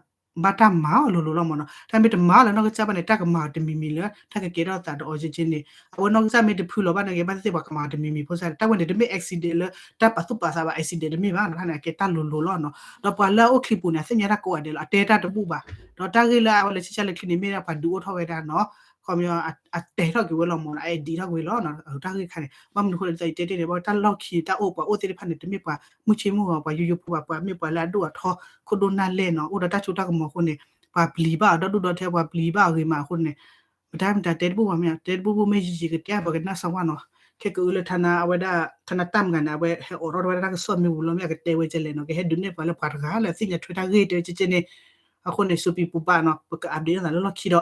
မၤအီၤလိၤလိၤလီၤမးနီၤ တၢ်မ့ၢ်တမၤအီၤလၢနီၢ်ကစၢ်ဘၣ်န့ၣ် တၢ်ကမၤအီၤတမံၤမံၤလၢ တၢ်ကကဲထီၣ်သးဒီးအီၤကဲကဲန့ၣ် အဝဲနီၢ်ကစၢ်မ့ၢ်တဖုလီၤဘၣ်န့ၣ် ကဘၣ်သ့ၣ်သ့ၣ်ပှၤကမၤအီၤတမံၤမံၤဖိစၢ် တၢ်ဝဲန့ၣ် တမ့ၢ် accident လၢ တၢ်ပာ်သူၣ်ပာ်သးဘၣ် accident တမ့ၢ်ဘၣ်နီၤ တၢ်န့ၣ် အကဲတၢ်လိၤလိၤလီၤနီၤ ဒီးပှၤလၢအအိၣ်ချံပူၤန့ၣ် အသ့ၣ်ညါတၢ်ကိးဂၤဒဲးလီၤ အတဲတၢ်တဘူၣ်ဘၣ် ဒီးတၢ်ဂ့ၢ်လၢအဝဲလဲၤဆံၣ်ဆါလၢချံန့ၣ် မ့ၢ်ဒၣ်ပှၤဒုးအိၣ်ထီၣ်ဝဲဒၣ်နီၤ ခီပညီ အတဲာ်ထီၣ်က့ၤဝဲလီၤမးနီၤ အ edit ထီၣ်က့ၤဝဲလီၤနီၤ တၢ်ဂ့ၢ်ခါန့ၣ် ဘၣ်မနုၤဃိလဲၣ် ဒ်သိးယတဲတ့ၢ်န့ၣ် ဘၣ်တၢ်လီၢ်ခံတၢ်အိၣ်ပှၤအိၣ်သ့ၣ်တဖၣ်န့ၣ် တမ့ၢ်ပှၤမုၢ်ဆ့ၣ်မုၢ်ဂီၤ ပှၤယိယိဖိဘၣ် ပှၤမ့ၢ်ပှၤလၢအဒိၣ်အထီ ခိၣ်ဒိၣ်နၢ်လဲၢ်နီၤ အိၣ်ဒီးတၢ်စိတၢ်ကမီၤအဃိန့ၣ် ပှၤပျံၤဘၣ်အီၤ ဒီဒူၣ်ဒီထၢ ပှၤပျံၤဘၣ်အီၤဂ့ၤမးအဃိန့ၣ် ပတၢ်မတၤတဲတဘူၣ်ဘၣ်မ့ၢ် တဲတဘူၣ်ဘူၣ်မ့ၢ်ယံာ်ယံာ်ကတဲဘၣ်ကနၣ်စီဝါနီၤ ခဲကအုလၢထါနါ အဝဲဒၣ် ထါနါတၢ်မဂၤန့ၣ် အဝဲဟဲအိးထီၣ်ဝဲဒၣ်တၢ်ကစီၣ်မ့ၢ်ဝံၤလီၤ မ့ၢ်အကတဲဝဲကလဲၣ်နီၤ ကဟဲဒုးနဲၣ်ပှၤလၢပှၤတဂၤလၢအသ့ၣ်ညါထွဲတၢ်ဂ့ၢ်တဲကဲကဲန့ၣ် အဃိန့ၣ် စူးပံးပူးပာ်နီၤ ပက update လီၤသးလၢလီၢ်ခံဒီး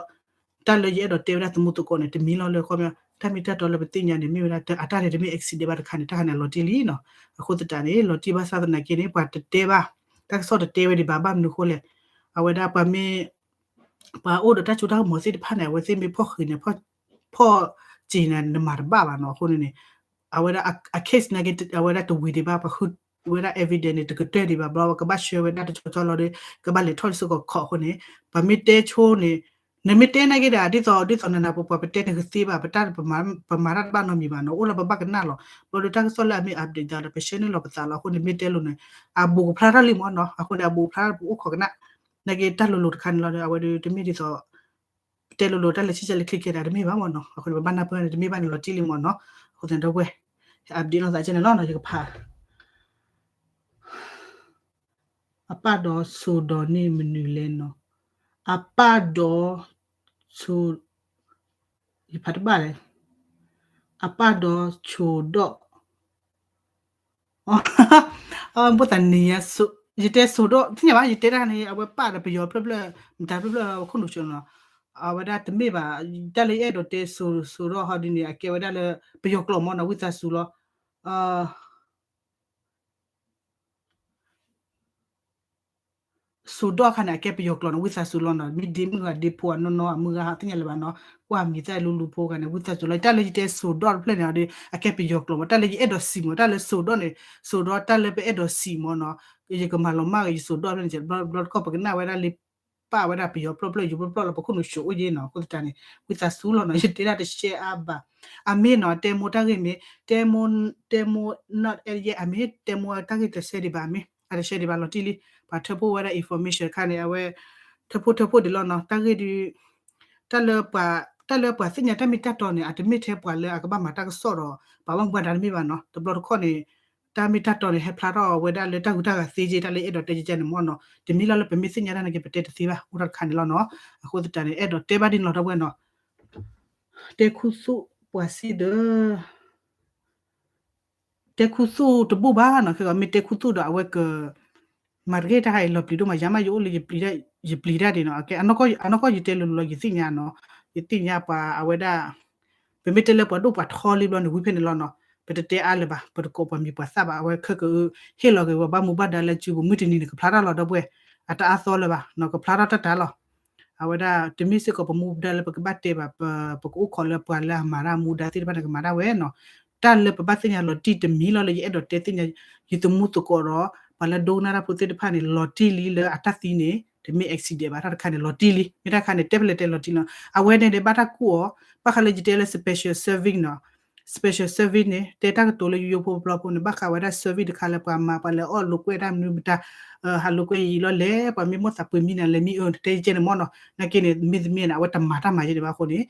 တၢ်လၢယအဲၣ်ဒိးတဲဝဲဒၣ်သမူသကိးန့ၣ် တမံၤလီၤလၢ ခီပညီ တၢ်မ့ၢ်တၢ်တီလၢပသ့ၣ်ညါန့ၣ် မ့ၢ်ဝဲဒၣ် အတၢ်န့ၣ် တမ့ၢ် accident ဘၣ်တခါန့ၣ် တၢ်ခါန့ၣ် အလီၤတံၢ်လံနီၤ အဃိသတးန့ၣ် လီၤတံၢ်ဘၣ်ဆၣ်သနာ်က့န့ၣ် ပှၤတတဲဘၣ် တၢ်ကစီၣ်တတဲဝဲဒံးဘၣ် ဘၣ်မနုၤဃိလဲၣ် အဝဲဒၣ်ပှၤမ့ၢ် ပှၤအိၣ်ဒီးတၢ်စိတၢ်ကမီၤသ့ၣ်တဖၣ်န့ၣ် အဝဲသ့ၣ်မ့ၢ်ဖီၣ်ဃံးန့ၣ် ဖီၣ်စ့ၤန့ၣ် နမၤတဘၣ်ဘၣ်နီၤ အဃိန့ၣ်န့ၣ် အဝဲဒၣ်အ case နာ်က့ အဝဲဒၣ်တဝံၤဒံးဘၣ် ပှၤဃုဝဲဒၣ် evidence န့ၣ် တကတၢၢ်ဒံးဘၣ် ဘျီကဘၣ်ဆှၢဝဲဒၣ် တကၠီကၠီလီၤဒီး ကဘၣ်လဲၤထီၣ်လၢစ့ၢ်ကီးခီၣ်အဃိန့ၣ် ပှၤမ့ၢ်တဲဆိန့ၣ် နမ့ၢ်တဲနာ်က့ဒီး ဒ်သိး ဒ်သိးနနၤပပှၤပတဲန့ၣ်ကသ့ဘၣ် ပတၢ် ပမၤတၢ်တဘၣ်နီတမံၤဘၣ်နီၤ အိၣ်လၢပဘၣ်ကနၣ်လီၤ ဘျီဒီးတၢ်ကစီၣ်လၢအမ့ၢ် update ဒီး ပဆှၢန့ၢ်လီၤပသးလီၤ အဃိန့ၣ်မ့ၢ်တဲလိၤန့ၣ် အဘူးကဖျါထီၣ်လံမ့ၢ်နီၤ အဃိန့ၣ် အဘူးကဖျါထီၣ်ပအိၣ်ခိးကနၣ် နာ်က့တၢ်လိၤလိၤတခါန့ၣ်လီၤ အဝဲဒီးတမ့ၢ်ဒ်သိး တဲလိၤလိၤတၢ်လဲၤဆံၣ်ဆါလၢချ့ခဲဒၣ်တမ့ၢ်ဘၣ်မ့ၢ်နီၤ အဃိန့ၣ် ပဘၣ်နၢ်ပၢၢ်န့ၣ် တမ့ၢ်ဘၣ်န့ၣ်လီၤတံၢ်လံမ့ၢ်နီၤ အဃိသတးဒီးဝဲ update လီၤသးကဲန့ၣ်လီၤနီၤ ယကဖး အပၢ်ဒီးဆိဒီးန့ၣ်မနုၤလဲၣ်နီၤ အပၢ်ဒီးဆိ ယဖးတဘၣ်လဲၣ် အပၢ်ဒီးဆိဒီး အဘၣ်သးနံၤညါ, ယတဲစိၤဒီး သ့ၣ်ညါဘၣ် ယတဲတၢ်န့ၣ် အဝဲပာ်ဒီးပယီၤဖျၢၣ်ဖျၢၣ် မတၤဖျၢၣ်ဖျၢၣ်လၢခိၣ်နူာ်ဆိနီၤ, အဝဲဒၣ်တမ့ၢ်ဘၣ်, တၢ်လၢယအဲၣ်ဒိးတဲစိၤစိၤဒီးဟီဒ်န့ၣ် အကဲဝဲဒၣ်လၢ ပယီၤကျိာ်မ့ၢ်နီၤ ဝံသးစူၤလီၤ. စိၤဒီးခါန့ၣ် အကဲပယီၤကျိာ်နီၤ ဝံသးစူၤလီၤနီၤ, မ့ၢ်ဒ့မုၣ်ဂၤဒ့ဖိအနီၢ်နီၢ်အမုၢ်ဂၤဟးသ့ၣ်ညါလၢၤဘၣ်နီၤ, ကွၢ်မံၤသၣ်လူလူဖိဂၤန့ၣ် ဝံသးစူၤလီၤ, တၢ်လၢယတဲစိၤဒီးတဖျၢၣ်န့ၣ်ဒီး အကဲပယီၤကျိာ်မ့ၢ် တၢ်လၢယအဲၣ်ဒိးစံးမ့ၢ် တၢ်လၢစိၤဒီးန့ၣ် စိၤဒီးတၢ်လၢပအဲၣ်ဒိးစံးမ့ၢ်နီၤ, ယကမၤလီၤမၢ်ဂ့ၤယစိၤဒီးဖျၢၣ်န့ၣ် ဘျီတခီပကနၣ်ဝဲဒၣ်လၢ ပာ်ဝဲဒၣ်ပယီၤဖျၢၣ်ဖျၢၣ် ယိၤဖျၢၣ်ဖျၢၣ်လၢပခိၣ်နူာ်ဆိအိၣ်ယ့ၣ်နီၤ, အဃိသတးန့ၣ် ဝံသးစူၤလီၤနီၤ, ယတဲဒၣ်တရှဲအါဘၣ်, အမ့ၢ်နီၤ တဲမိၢ်တၢ်ဂ့ၢ်မ့ၢ် တဲမိၢ် တဲမိၢ် not as yet အမ့ၢ် တဲမိၢ်တၢ်ဂ့ၢ်တရှဲဒံးဘၣ်မ့ၢ် အတရှဲဒံးဘၣ်လီၤတံၢ်လံ, ပှၤထၢဖှိၣ်ဝဲဒၣ် information တခါန့ၣ် အဝဲ ထၢဖှိၣ်ထၢဖှိၣ်ဒံးလီၤနီၤ, တၢ်ဂ့ၢ်ဒုး တၢ်လၢပှၤ တၢ်လၢပှၤသ့ၣ်ညါတၢ်မ့ၢ်တၢ်တီန့ၣ် အတမ့ၢ်ထဲပှၤလၢအကဘၣ်မၤတၢ်ကစီၣ်ဒီး ပှၤဘၣ်မူဘၣ်ဒါတမ့ၢ်ဘၣ်နီၤ, တဘျီတခီၣ်န့ၣ် တၢ်မ့ၢ်တၢ်တီန့ၣ် ဟဲဖျါထီၣ်ဝဲဒၣ်လၢတၢ်ဟူးတၢ်ဂဲၤသ့က့ တၢ်လၢအဲၣ်ဒိးတဲကကဲန့ၣ်မ့ၢ်နီၤ, တမံၤလီၤလၢပမ့ၢ်သ့ၣ်ညါတၢ်န့ၣ်က့ ပတဲတသ့ဘၣ် အိၣ်တၢ်တခါန့ၣ်လီၤနီၤ, အဃိသတးန့ၣ် အဲၣ်ဒိးတဲဘၣ်ဒ်န့ၣ်လီၤ ဒီပုၢ်ဝဲၢ်နီၤ, တဲခူသူၣ်ပှၤစံးဒီး တဲခူသူၣ်တဘူၣ်ဘၣ်နီၤ, ခဲကီးမ့ၢ်တဲခူသူၣ်ဒီးအဝဲက မၤတဂ့ၤတၢ်ခါအံၤလီၤပျံၤဒိၣ်မး, ယၤမးယအိၣ်လၢ ယပျံၤတၢ်ဒံးနီၤ, အနီၢ်ကီၢ်ယတဲလိၤလိၤလီၤ ယသ့ၣ်ညါနီၤ, ယသ့ၣ်ညါပှၤအဝဲဒၣ် ပမ့ၢ်တဲလၢပှၤဒိၣ်ပှၤထီလံဘျီန့ၣ် ဝံၤဖဲန့ၣ်လီၤနီၤ, ပတတဲအါလၢၤဘၣ်, ပတကိးပှၤမံၤပှၤသၣ်ဘၣ်, အဝဲခဲက ဟ့ၣ်လီၤက့ၤပှၤဘၣ်မူဘၣ်ဒါလၢစုပူၤ မုၢ်တနံၤန့ၣ် ကဖျါထီၣ်လီၤဒီပုၢ်ဝဲၢ်, အတအါသီလၢၤဘၣ်နီၤ, ကဖျါထီၣ်တၢ်တၢ်လီၤ အဝဲဒၣ် တမ့ၢ်စ့ၢ်ကီးပမူဒါလၢပကဘၣ်တဲဘၣ်, ပကအိၣ်ခိးလၢပှၤလၢအမၤတၢ်မူဒါသ့ၣ်တဖၣ်န့ၣ် ကမၤတၢ်ဝဲနီၤ, တၢ်လၢပဘၣ်သ့ၣ်ညါလီၤတံၢ်တမံၤလီၤလၢယအဲၣ်ဒိးတဲသ့ၣ်ညါ ယသမူသကိးဒီး ပှၤလၢဒိကနၣ်တၢ်ဖိသ့ၣ်တဖၣ်န့ၣ် လီၤတံၢ်လံလၢအတၢ်သံန့ၣ် တမ့ၢ် accident ဘၣ် တၢ်တခါန့ၣ် လီၤတံၢ်လံ, မ့ၢ်တၢ်တခါန့ၣ် တဲဖဲလဲၣ်တဲလီၤတံၢ်လီၤ, အဝဲန့ၣ်န့ၣ် ဘၣ်တၢ်ကူၣ်အီၤ, ဘၣ်ဃးလၢယတဲလၢ special service နီၤ special service န့ၣ် တဲတၢ်ကတိၤလၢယိယိဖိပျီဖိန့ၣ် ဘၣ်ဃးဝဲဒၣ် service တခါလၢပှၤမၤ ပှၤလဲၤအီၣ်လိာ်ကွဲတၢ်မနုၤမတၤ, ဟးလိာ်ကွဲယံာ်လီၤလဲၣ်, ပှၤမ့ၢ်မိၣ်သးပှ့ၤမံနၤလဲၤမံအၢ တဲယကဲန့ၣ်မ့ၢ်နီၤ, နာ်က့န့ၣ် မ့တမ့ၢ်န့ၣ် အဝဲတမၤတၢ်မၤယဲန့ၣ်ဘၣ်အဃိန့ၣ်,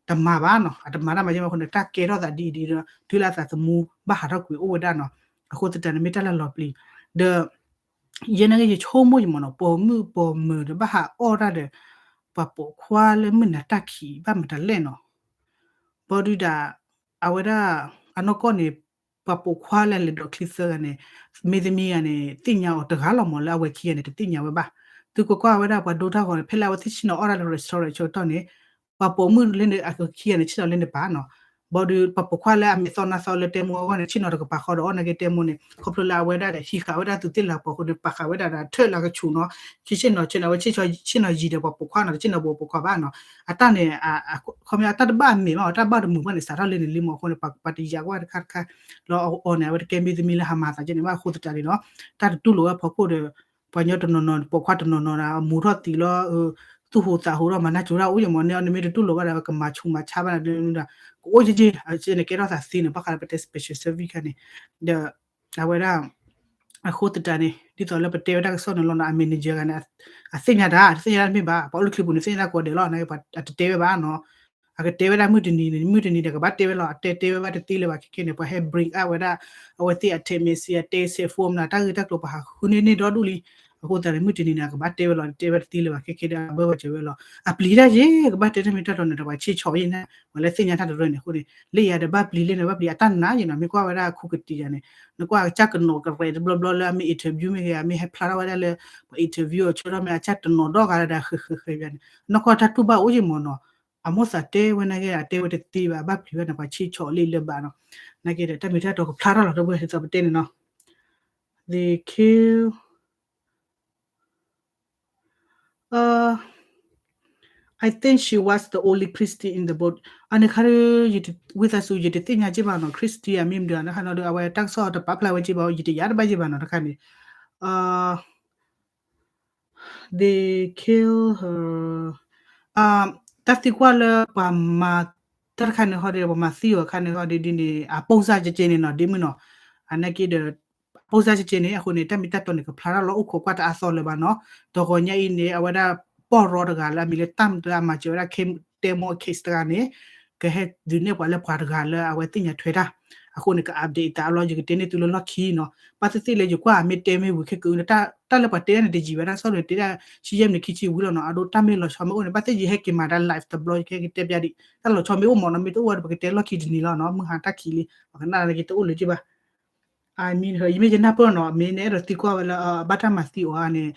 တမၤဘၣ်နီၤ, အတမၤတၢ်မၤယဲန့ၣ်ဘၣ်အဃိန့ၣ် တၢ်ကဲထီၣ်သးဒ်အံၤဒ်အံၤဒီး တုၤလၢအသးသမူဘၣ်ဟးထီၣ်ကွံာ်အိၣ်ဝဲဒၣ်နီၤ, အဃိသတးန့ၣ် မ့ၢ်တၢ်လၢလီၤပျံၤ, ဒီး ယဲနာ်က့ ယဆိကမိၣ်ယမ့ၢ်နီၤ ပိာ်မုၣ်ပိာ်မုၣ်ဒီးဘၣ်ဟးအီၣ်တၢ်ဒီး ပှၤပိာ်ခွါလၢမုၢ်နၤတၢ်ခံးဘၣ်မတၤလဲၣ်နီၤ, ဘီဒုဒၣ် အဝဲဒၣ် အနီၢ်ကီၢ်န့ၣ် ပှၤပိာ်ခွါလၢလဲၤဒိးချံသၢဂၤန့ၣ် မ့သမံဂၤန့ၣ် သ့ၣ်ညါအီၤတဂၤလီၤမ့ၢ် လၢအဝဲခံဂၤန့ၣ် တသ့ၣ်ညါဝဲဘၣ်, သုကွၢ်ကွၢ်ဝဲဒၣ်ပှၤဒိတၢ်ဂီၤန့ၣ် ဖဲလၢအဝဲသ့ၣ်ဆ့ၣ်နီၤအီၣ်တၢ်လၢ restaurant ဆၢကတီၢ်န့ၣ် ပှၤပိာ်မုၣ်လၢန့ၣ် အခံဂၤန့ၣ် ဆ့ၣ်နီၤလၢန့ၣ်ပာ်နီၤ, ဘီဒုး ပှၤပိာ်ခွါလၢအမဲာ်သီနါသီလၢတဲမိၢ်အဂီၢ်န့ၣ် ဆ့ၣ်နီၤတကပၤဃီဒီးအီၣ်နာ်က့တဲမိၢ်န့ၣ် ခီဖျိလၢအဝဲဒၣ်ဒီး ဟံးဃာ်ဝဲဒၣ်သူးသ့ၣ်လၤပှၤအဃိန့ၣ် ပာ်ဃာ်ဝဲဒၣ်ဒီးထၢၣ်လၢကဆူးနီၤ, ဆ့ၣ်နီၤဆ့ၣ်နီၤ အဝဲဆ့ၣ်နီၤယံၤဒီးပှၤပိာ်ခွါနီၤ တဆ့ၣ်နီၤပှၤပိာ်ခွါဘၣ်နီၤ, အတၢ်န့ၣ် ခီပညီအတၢ်တဘၣ်အမဲာ်ဘၣ် တၢ်ဘၣ်တမုာ်ဘၣ်န့ၣ် စးထီၣ်လၢန့ၣ်လံမ့ၢ်အဃိန့ၣ် ပှၤတယာ်ကွၢ်တခါတခါ လီၤအီၤန့ၣ် အဝဲတကဲမ့သမံလၢဟးမၤသးကဲန့ၣ်ဘၣ်အဃိသတးန့ၣ်နီၤ, တၢ်တတူၢ်လိာ်ဝဲဖီခိၣ်ဒီး ပှၤညီတနီၤနီၤ ပိာ်ခွါတနီၤနီၤဒီး မူထီၣ်သံးလီၤ, သူၣ်ဟူးသးဟူဒီးမၤနၢ်ကၠိတၢ်အိၣ်ယမ့ၢ်န့ၣ် အန့ၣ်မ့ၢ်တတူၢ်လိာ်ဘၣ်ဒီးကမၤဆူးမၤဆါဘၣ်န့ၣ် ကအိၣ်က့က့ အန့ၣ်ကဲထီၣ်သးသ့န့ၣ် ဘၣ်ဃးလၢပတဲ special service ခါန့ၣ်, ဒီး အဝဲဒၣ် အဃိသတးန့ၣ် ဒ်သိးလၢပတဲဝဲဒၣ်ကစီၣ်န့ၣ်လီၤနီၤ အ manager ဂၤန့ၣ် အသ့ၣ်ညါတၢ် အတသ့ၣ်ညါတၢ်တမ့ၢ်ဘၣ် ပှၤအိၣ်လၢချံပူၤန့ၣ် သ့ၣ်ညါတၢ်ကိးဂၤဒဲးလီၤ အတတဲဝဲဘၣ်နီၤ, အကတဲဝဲဒၣ်မုၢ်တနံၤန့ၣ် မုၢ်တနံၤဒီးကဘၣ်တဲဝဲလီၤ အတဲတဲဝဲဘၣ်တသ့လၢၤဘၣ်ခဲခဲန့ၣ် ပှၤဟဲ bring up ဝဲဒၣ် အဝဲသ့ၣ်အ technician အတဲ cell phone မနုၤ တၢ်ဂ့ၢ်တၢ်ကျိၤပှၤဟးဃုန့ၢ်န့ၢ်ဒီဒူၣ်လံ, အဃိသတးန့ၣ် မုၢ်တနံၤန့ၣ် အကဘၣ်တဲဝဲလီၤ တဲဝဲတသ့လၢၤဘၣ်ခဲခဲဒီး အဘၢဝဲစၢၤဝဲလီၤ အပျံၤတၢ်ယ့ၢ် ကဘၣ်တဲတၢ်မ့ၢ်တၢ်တီန့ၣ်ဒီး ပှၤဆ့ၣ်ဆီးယ့ၢ်န့ၣ် ပှၤလၢသ့ၣ်ညါတၢ်တရၢန့ၣ်အဃိန့ၣ် လၢယၤဒီးဘၣ်ပျံၤလၢန့ၣ် ဘၣ်ပျံၤအတၢ်နာ်ယ့ၢ်နီၤ မ့ၢ်ကွၢ်ဝဲဒၣ်ခူကတံၤယၤန့ၣ် နကွၢ်ကစၢ်ကနီၤကရဲးတဘျီဘျီလၢအမ့ၢ် interview မ့ၢ်ဂ့ၤ အမ့ၢ်ဟဲဖျါထီၣ်ဝဲဒၣ်လၢ ပှၤ interview အီၤဆၢထီၣ်မ့ၢ် အကစၢ်တနီၤဒီဂၤလၢဒၣ်ဃဲးဃဲးဃဲးယၤန့ၣ် နီၢ်ကီၢ်တၢ်တူၢ်ဘၣ်အိၣ်ယ့ၢ်မ့ၢ်နီၤ အမိၢ်သးတဲဝဲနာ်က့ အတဲဝဲတသ့ဘၣ် ဘၣ်ပျံၤဘၣ်န့ၣ် ပှၤဆ့ၣ်ဆီးလံလၢၤဘၣ်နီၤ နာ်က့ဒီး တၢ်မ့ၢ်တၢ်တီကဖျါထီၣ်လီၤ ဒီပုၢ်ဝဲၢ်ဒ်သိးပတဲန့ၣ်နီၤ they kill I think she was the only Christian in the boat အန့ၣ်ခါဒီး ဝံသးစူၤ ယတသ့ၣ်ညါက့ဘၣ်နီၤ Christian မ့ၢ်မနုၤ တခါနီၤဒီး အဝဲတၢ်ကစီၣ်တပာ်ဖျါဝဲက့ဘၣ် ယတယၤတဘၣ်ယ့ၢ်ဘၣ်နီၤ တခါန့ၣ် they kill her တၢ်သံကွၢ်လၢပှၤမၤ တၢ်တခါန့ၣ်ဟီဒီး ပှၤမၤသံအီၤခါန့ၣ်ဟီဒီးဒ်န့ၣ် အပိၢ်စၢ်ကကဲန့ၣ်နီၤ ဒ်မုၢ်နီၤ အနာ်က့ဒီး အပိၢ်စၢ်ကကဲန့ၣ် အဃိန့ၣ် တၢ်မ့ၢ်တၢ်တီန့ၣ် ကဖျါထီၣ်လီၤအိၣ်ခိးကွၢ်တအါသီလၢၤဘၣ်နီၤ တဂီၤညါအံၤန့ၣ် အဝဲဒၣ်ပီၢ်ရီတဂၤလၢအမံၤလၢတၢ်မတၤအမၤစၢၤဝဲဒၣ် တဲမိၢ် case တဂၤန့ၣ် ကဟဲဒုးနဲၣ်ပှၤလၢပှၤတဂၤလၢအဝဲသ့ၣ်ညါထွဲတၢ် အဃိန့ၣ် က update အသးအလီၢ် ယကတဲန့ၢ်သုလၢလီၢ်ခံနီၤ ဘၣ်သ့ၣ်သ့ၣ်လၢယကွၢ်မ့ၢ်တဲမ့ၢ်ဝံၤခဲကနံၣ် တၢ်လၢပှၤတဲဒၣ်န့ၣ် တယံာ်ဝဲဒၣ် ကစီၣ်န့ၣ် တဲဒၣ် ဆံယဲၢ်မံးနံးခံဆံဝံၤလီၤနီၤ အဒိ တၢ်မ့ၢ်လီၤဆီမ့ၢ်အိၣ်န့ၣ် ဘၣ်သ့ၣ်ယဟဲက့ၤမၤဒၣ် live တဘျီ ယကဟဲက့ၤတဲပျးဒံး တၢ်လီၤဆီမ့ၢ်အိၣ်မ့ၢ်နီၤ မ့ၢ်တအိၣ်ဝဲဒီး ပကတဲလီၢ်ခံတနံၤလီၤနီၤ မုၢ်ဟါတၢ်ခံးလံ ပကနၣ်နာ်က့တအိၣ်လၢၤက့ဘၣ် I mean her ယမ့ၢ်ယနၢ်ပၢၢ်နီၤ မ့ၢ်နအဲၣ်ဒိးသံကွၢ်ဝဲလၢ အဘၣ်တၢ်မၤသံအီၤန့ၣ်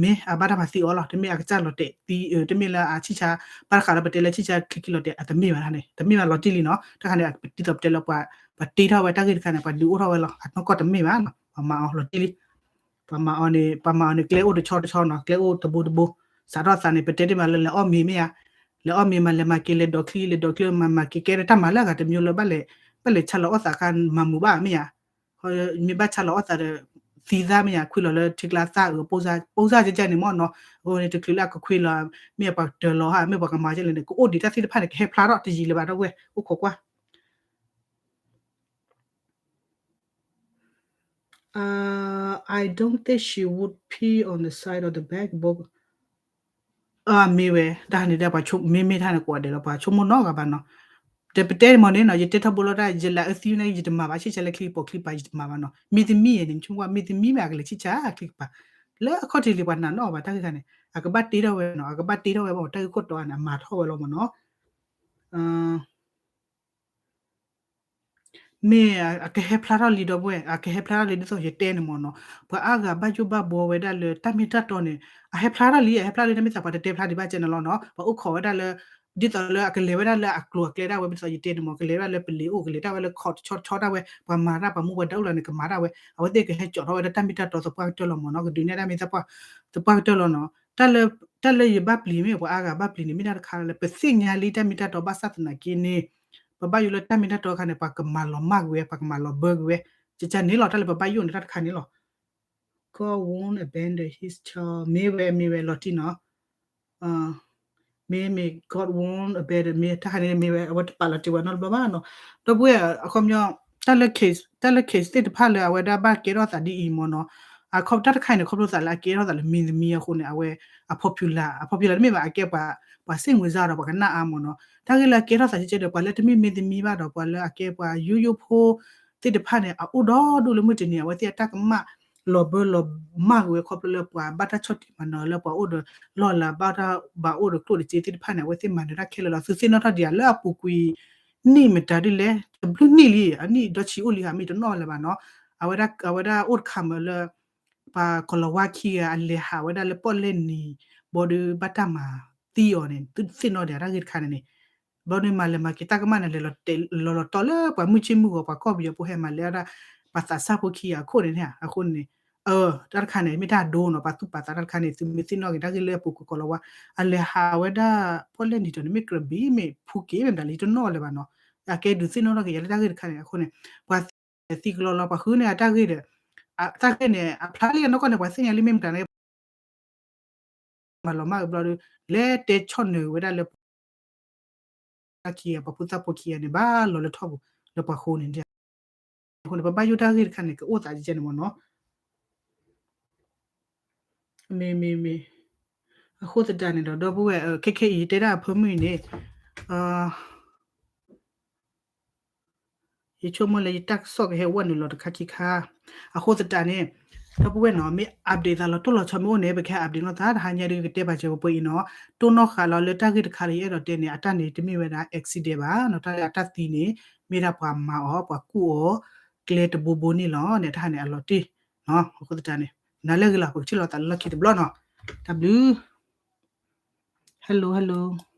မ့ၢ်အဘၣ်တၢ်မၤသံအီၤလီၤ တမ့ၢ်အကစၢ်လီၤတဲာ်သံ တမ့ၢ်လၢအဆံၣ်ဆါ ဘၣ်တခါလၢပတဲလၢဆံၣ်ဆါချံချံလီၤတဲာ် အတမ့ၢ်ဘၣ်န့ၣ် တမ့ၢ်ဘၣ်လီၤတံၢ်လံနီၤ တခါန့ၣ် ဒ်သိးပတဲလၢ ပှၤတ့ထီၣ်ဝဲတၢ်ဂ့ၢ်တခါန့ၣ် ပှၤဒုးအိၣ်ထီၣ်ဝဲလီၤ အနီၢ်ကီၢ်တမ့ၢ်ဘၣ်နီၤ ပှၤမၤအီၤလီၤတံၢ်လံ ပှၤမၤအီၤန့ၣ် ပှၤမၤအီၤန့ၣ် ကျဲအိၣ်တဆီတဆီနီၤ ကျဲအိၣ်တဘိတဘိ စးထီၣ်သးန့ၣ် ပတဲတ့ၢ်မးလၢလဲၤအီၣ်မ့ၤမ့ၢ်ဧါ လဲၤအီၣ်မ့ၤမး လဲၤမၤက့ၤ လဲၤဒိးချံ လဲၤဒိးချံ မၤမၤက့ၤကဲဒီးတၢ်မၤလၢအဂၤတမျိုးလၢ ဘၣ်လဲၤ ဘၣ်လဲၤဆါလီၤအီၣ်သးခါမၤမုာ်ဘၣ်မ့ၢ်ဧါ မ့ၢ်ဘၣ်ဆါလီၤအီၣ်သးဒီး သံသၣ်မ့ၢ်ဧါ ခွံလီၤလၢထံကျါသၣ်အုး ပိၢ်စၢ်ကဲကဲန့ၣ်မ့ၢ်နီၤ အဃိန့ၣ် တချုးလၢအကခွံလီၤ မ့ၢ်ပှၤတၢၤလီၤဧါ မ့ၢ်ပှၤကမၤကဲလဲၣ်န့ၣ် ကအိၣ်ဒံးတၢ်သ့ၣ်တဖၣ်န့ၣ် ကဟဲဖျါထီၣ်တယံာ်လၢၤဘၣ် ဒီပုၢ်ဝဲၢ် အိၣ်ခိးကွၢ် Uh, I don't think she would pee on the side of the backboard. မ့ၢ်ဝဲ တၢ်ဟးန့ၣ်ဒီး ပှၤမ့မ့ၢ်တၢ်န့ၣ် ကိးဂၤဒဲးလီၤ ပှၤဆိကမိၣ်နီတဂၤဘၣ်နီၤ ဒီးပတဲန့ၣ်မ့ၢ်န့ၣ်နီၤ ယတဲထီဘိလီၤတၢ် ယလၢအသံန့ၣ် ယတမၤဘၣ် ဆံၣ်ဆါလၢချံကပၤချံကပၤ ယတမၤဘၣ်နီၤ မ့ၢ်သမံၣ်န့ၣ် ဆိကမိၣ် မ့ၢ်သမံၣ်မ့ၢ်အကလဲၤဆံၣ်ဆါချံကပၤ လၢအခီၣ်ထံးလံ ပှၤနာ်နီၣ်အီၤဘၣ် တၢ်ဂ့ၢ်ခါန့ၣ် အကဘၣ်တ့ထီၣ်ဝဲနီၤ အကဘၣ်တ့ထီၣ်ဝဲဘၣ် တၢ်ဂ့ၢ်ခိၣ်တီန့ၣ် အမၤထီၣ်ဝဲလီၤမ့ၢ်နီၤ မ့ၢ်အကဟဲဖျါထီၣ်လံ ဒီပုၢ်ဝဲၢ် အကဟဲဖျါထီၣ်လံ ဒ်သိးယတဲန့ၣ်မ့ၢ်နီၤ ပှၤအါဂၤဘၣ်ယိၣ်ဘၣ်ဘှီဝဲဒၣ်လၢတၢ်မ့ၢ်တၢ်တီန့ၣ် အဟဲဖျါထီၣ်လံ အဟဲဖျါလံ တၢ်မ့ၢ်သးပှၤတတဲဖျါဒံးဘၣ်ကဲန့ၣ်လီၤနီၤ ပှၤအိၣ်ခိးဝဲဒၣ်လၢ ဒ်သိးလၢအကလဲၤဝဲဒၣ်လၢအကျိၤအကျဲဒၣ်ဝဲ ဒ်သိးယတဲန့ၣ်မ့ၢ် ကလဲၤဝဲဒၣ်လၢပလံၤအိၣ် ကလဲၤတၢ်ဝဲလၢခီၣ်တဆီတဆီတၢ်ဝဲ ပှၤမၤတၢ်ပှၤမူပှၤဒါအိၣ်လီၤန့ၣ် ကမၤတၢ်ဝဲ အဝဲသ့ၣ်ကဟဲကၠီးထီၣ်ဝဲဒၣ်တၢ်မ့ၢ်တၢ်တီသပှၢ်ကတၢၢ်လီၤမ့ၢ်နီၤ ကဒုးနဲၣ်တၢ်မ့ၢ်သပှၢ်ကတၢၢ်လီၤနီၤ တၢ်လၢယဘၣ်ပျံၤမ့ၢ် ပှၤအါဂၤဘၣ်ပျံၤန့ၣ် မ့ၢ်တၢ်တခါလၢ ပသ့ၣ်ညါလံတၢ်မ့ၢ်တၢ်တီဘၣ်ဆၣ်သနာ်က့န့ၣ် ပဘၣ်ယိၣ်လၢတၢ်မ့ၢ်တၢ်တီခါန့ၣ် ပှၤကမၤလီၤမၢ်ကွံာ်ဝဲ ပှၤကမၤလီၤဘၢကွံာ်ဝဲ ကကန့ၣ်လီၤ တၢ်လၢပဘၣ်ယိၣ်န့ၣ်တၢ်တခါန့ၣ်လီၤ God won't abandon his child မ့ၢ်ဝဲ မ့ၢ်ဝဲလီၤတံၢ်နီၤ မ့ၢ် မ့ၢ် God won't abandon မ့ၢ်တၢ်ခါန့ၣ် မ့ၢ်ဝဲ အဝဲတပာ်လီၤတ့ၢ်ဝဲနီတဘျီဘၣ်နီၤ ဒီပုၢ်ဝဲၢ် အခီပညီ တၢ်လၢ case တၢ်လၢ case သ့ၣ်တဖၣ်လၢအဝဲဒၣ်ဘၣ်ကဲထီၣ်သးဒ်အံၤမ့ၢ်နီၤ အခီပညီတၢ်တခါအံၤန့ၣ် ခီဖျိသးလၢအကဲထီၣ်သးလၢမင်းသမီးအဃိန့ၣ် အဝဲ အ popular အ popular တမ့ၢ်ဘၣ် အကဲပှၤ ပှၤသ့ၣ်ညါစၢ်ဒီးပှၤကနၣ်အါမ့ၢ်နီၤ တၢ်ဂ့ၢ်လၢအကဲထီၣ်သးကဲကဲဒီး ပှၤလၢတမ့ၢ်မင်းသမီးဘၣ်ဒီး ပှၤလၢအကဲပှၤယိယိဖိသ့ၣ်တဖၣ်န့ၣ် အအိၣ်ဒီဒူၣ်လၢမုၢ်တနံၤ အဝဲသ့ၣ်အတၢ်ကမၣ် လီၤဘၢလီၤမၢ်ကွံာ်ဝဲခီဖျိလၢပှၤဘၣ်တၢ်ဆီၣ်တံၢ်မၤနၢၤလၢပှၤအိၣ်ဒီးလီၢ်လၤဘၣ်တၢ်ဘၣ်အိၣ်ဒီးကျိၣ်ဒီးစ့သ့ၣ်တဖၣ်န့ၣ် အဝဲသ့ၣ်မၤနၢၤတၢ်ခဲလၢာ်လီၤ သုသ့ၣ်နီၣ်ထီၣ်ဒံးဧါ လၢအပူၤကွံာ် နံၣ်မတၤဒ်လဲၣ် တဘျုးနံၣ်လံ အနံၣ်ဒီဆံးအိၣ်လံဧါ မ့ၢ်တနီၣ်လၢၤဘၣ်နီၤ အဝဲဒၣ် အဝဲဒၣ်အိၣ်တခါမးလၢ ပှၤကီၤလၤဝါခံဂၤအလဲၤဟးဝဲဒၣ်လၢပီၣ်လဲၣ်နံၤ ဘီဒီးဘၣ်တၢ်မၤသံအီၤန့ၣ် သုသ့ၣ်နီၣ်ဒံးဧါ တၢ်ဂ့ၢ်တခါန့ၣ်န့ၣ် ဘီန့ၣ်မၤလဲၤမၤက့ၤတၢ်ကမၣ်န့ၣ် လဲၤလီၤလီၤတီၤလၢပှၤမုၢ်ဆ့ၣ်မုၢ်ဂီၤ ပှၤကီၢ်ပယီၤဖိဟဲမၤလဲၤဝဲဒၣ် ပှၤသးစၢ်ဖိခံဂၤအခိၣ်န့ၣ်န့ၣ် အဃိန့ၣ် အၢ တၢ်တခါန့ၣ် မ့ၢ်တၢ်အဒိနီၤ ပှၤသူၣ်ပာ်သးတၢ်တခါန့ၣ် သုမ့ၢ်သ့ၣ်နီၣ်က့ၤတၢ်ဂ့ၢ်လၢအပူၤကွံာ်ကီၤလၤဝါ အလဲၤဟးဝဲဒၣ် ပီၣ်လဲၣ်နံၤတီၤန့ၣ် မ့ၢ်ကြၢးဘံၣ်မ့ၢ်ဖူက့ၤမ့ၢ်မတၤလၢယတနီၣ်လၢၤဘၣ်နီၤ အကဲဒုးသ့ၣ်နီၣ်ထီၣ်က့ၤယၤလၢတၢ်ဂ့ၢ်တခါန့ၣ် အဃိန့ၣ် ပှၤသံကလီလီၤ ပှၤဃုန့ၢ်အတၢ်ဂ့ၢ်ဒီး တၢ်ဂ့ၢ်န့ၣ် အဖျါလံအနီၢ်ကီၢ်န့ၣ် ပှၤသ့ၣ်ညါလံမ့ၢ်မတၤန့ၣ် မၤလီၤမၢ်ကဘျီဒီး လဲၤတဲဆီၣ်နၢၤဝဲဒၣ်လၢ ခံဂၤ ပှၤဖိသၣ်ဖိခံဂၤန့ၣ် ဘၣ်လီၤလၢထီၣ်ပူၤ လၢပှၤဃိန့ၣ် အဃိန့ၣ် ပဘၣ်ယိၣ်တၢ်ဂ့ၢ်တခါန့ၣ် ကအိၣ်သးကဲန့ၣ်မ့ၢ်နီၤ မ့ၢ် မ့ၢ် မ့ၢ် အဃိသတးန့ၣ်ဒီး ဒီပုၢ်ဝဲၢ် ခဲခဲအံၤ ယတဲဒၣ်အဖၢမုၢ်အံၤန့ၣ် ယဆိကမိၣ်လၢယတၢ်ကစီၣ်ကဟဲဝဲနုာ်လီၤတခါခံခါ, အဃိသတးန့ၣ် ဒီပုၢ်ဝဲၢ်နီၤ မ့ၢ် update သးလီၤတိၢ်လီၤဆီမ့ၢ်အိၣ်န့ၣ် ပကဟဲ update လိာ်သး တဟါညါဒုးကတဲဘၣ်စၢၤပှဲၤအံၤနီၤ, တိၢ်နီၣ်ဃာ်လီၤလၢတၢ်ဂ့ၢ်တခါလၢယအဲၣ်ဒိးတဲန့ၣ် အတၢ်န့ၣ်တမ့ၢ်ဝဲဒၣ် accident ဘၣ်နီၤ, တၢ်လၢအတၢ်သံန့ၣ် မ့ၢ်ဒၣ်ပှၤမၤအီၤ ပှၤကူၣ်အီၤ ကျဲတဘိဘိန့ၣ်လီၤန့ၣ် တၢ်ဟါန့ၣ်အလီၤတံၢ်နီၤ, အဃိသတးန့ၣ် နၤလၢဂ့ၤလီၤ ပကထံၣ်လိာ်သးလၢလီၢ်ခံတဘျီနီၤ, တၢ်ဘျုး hello hello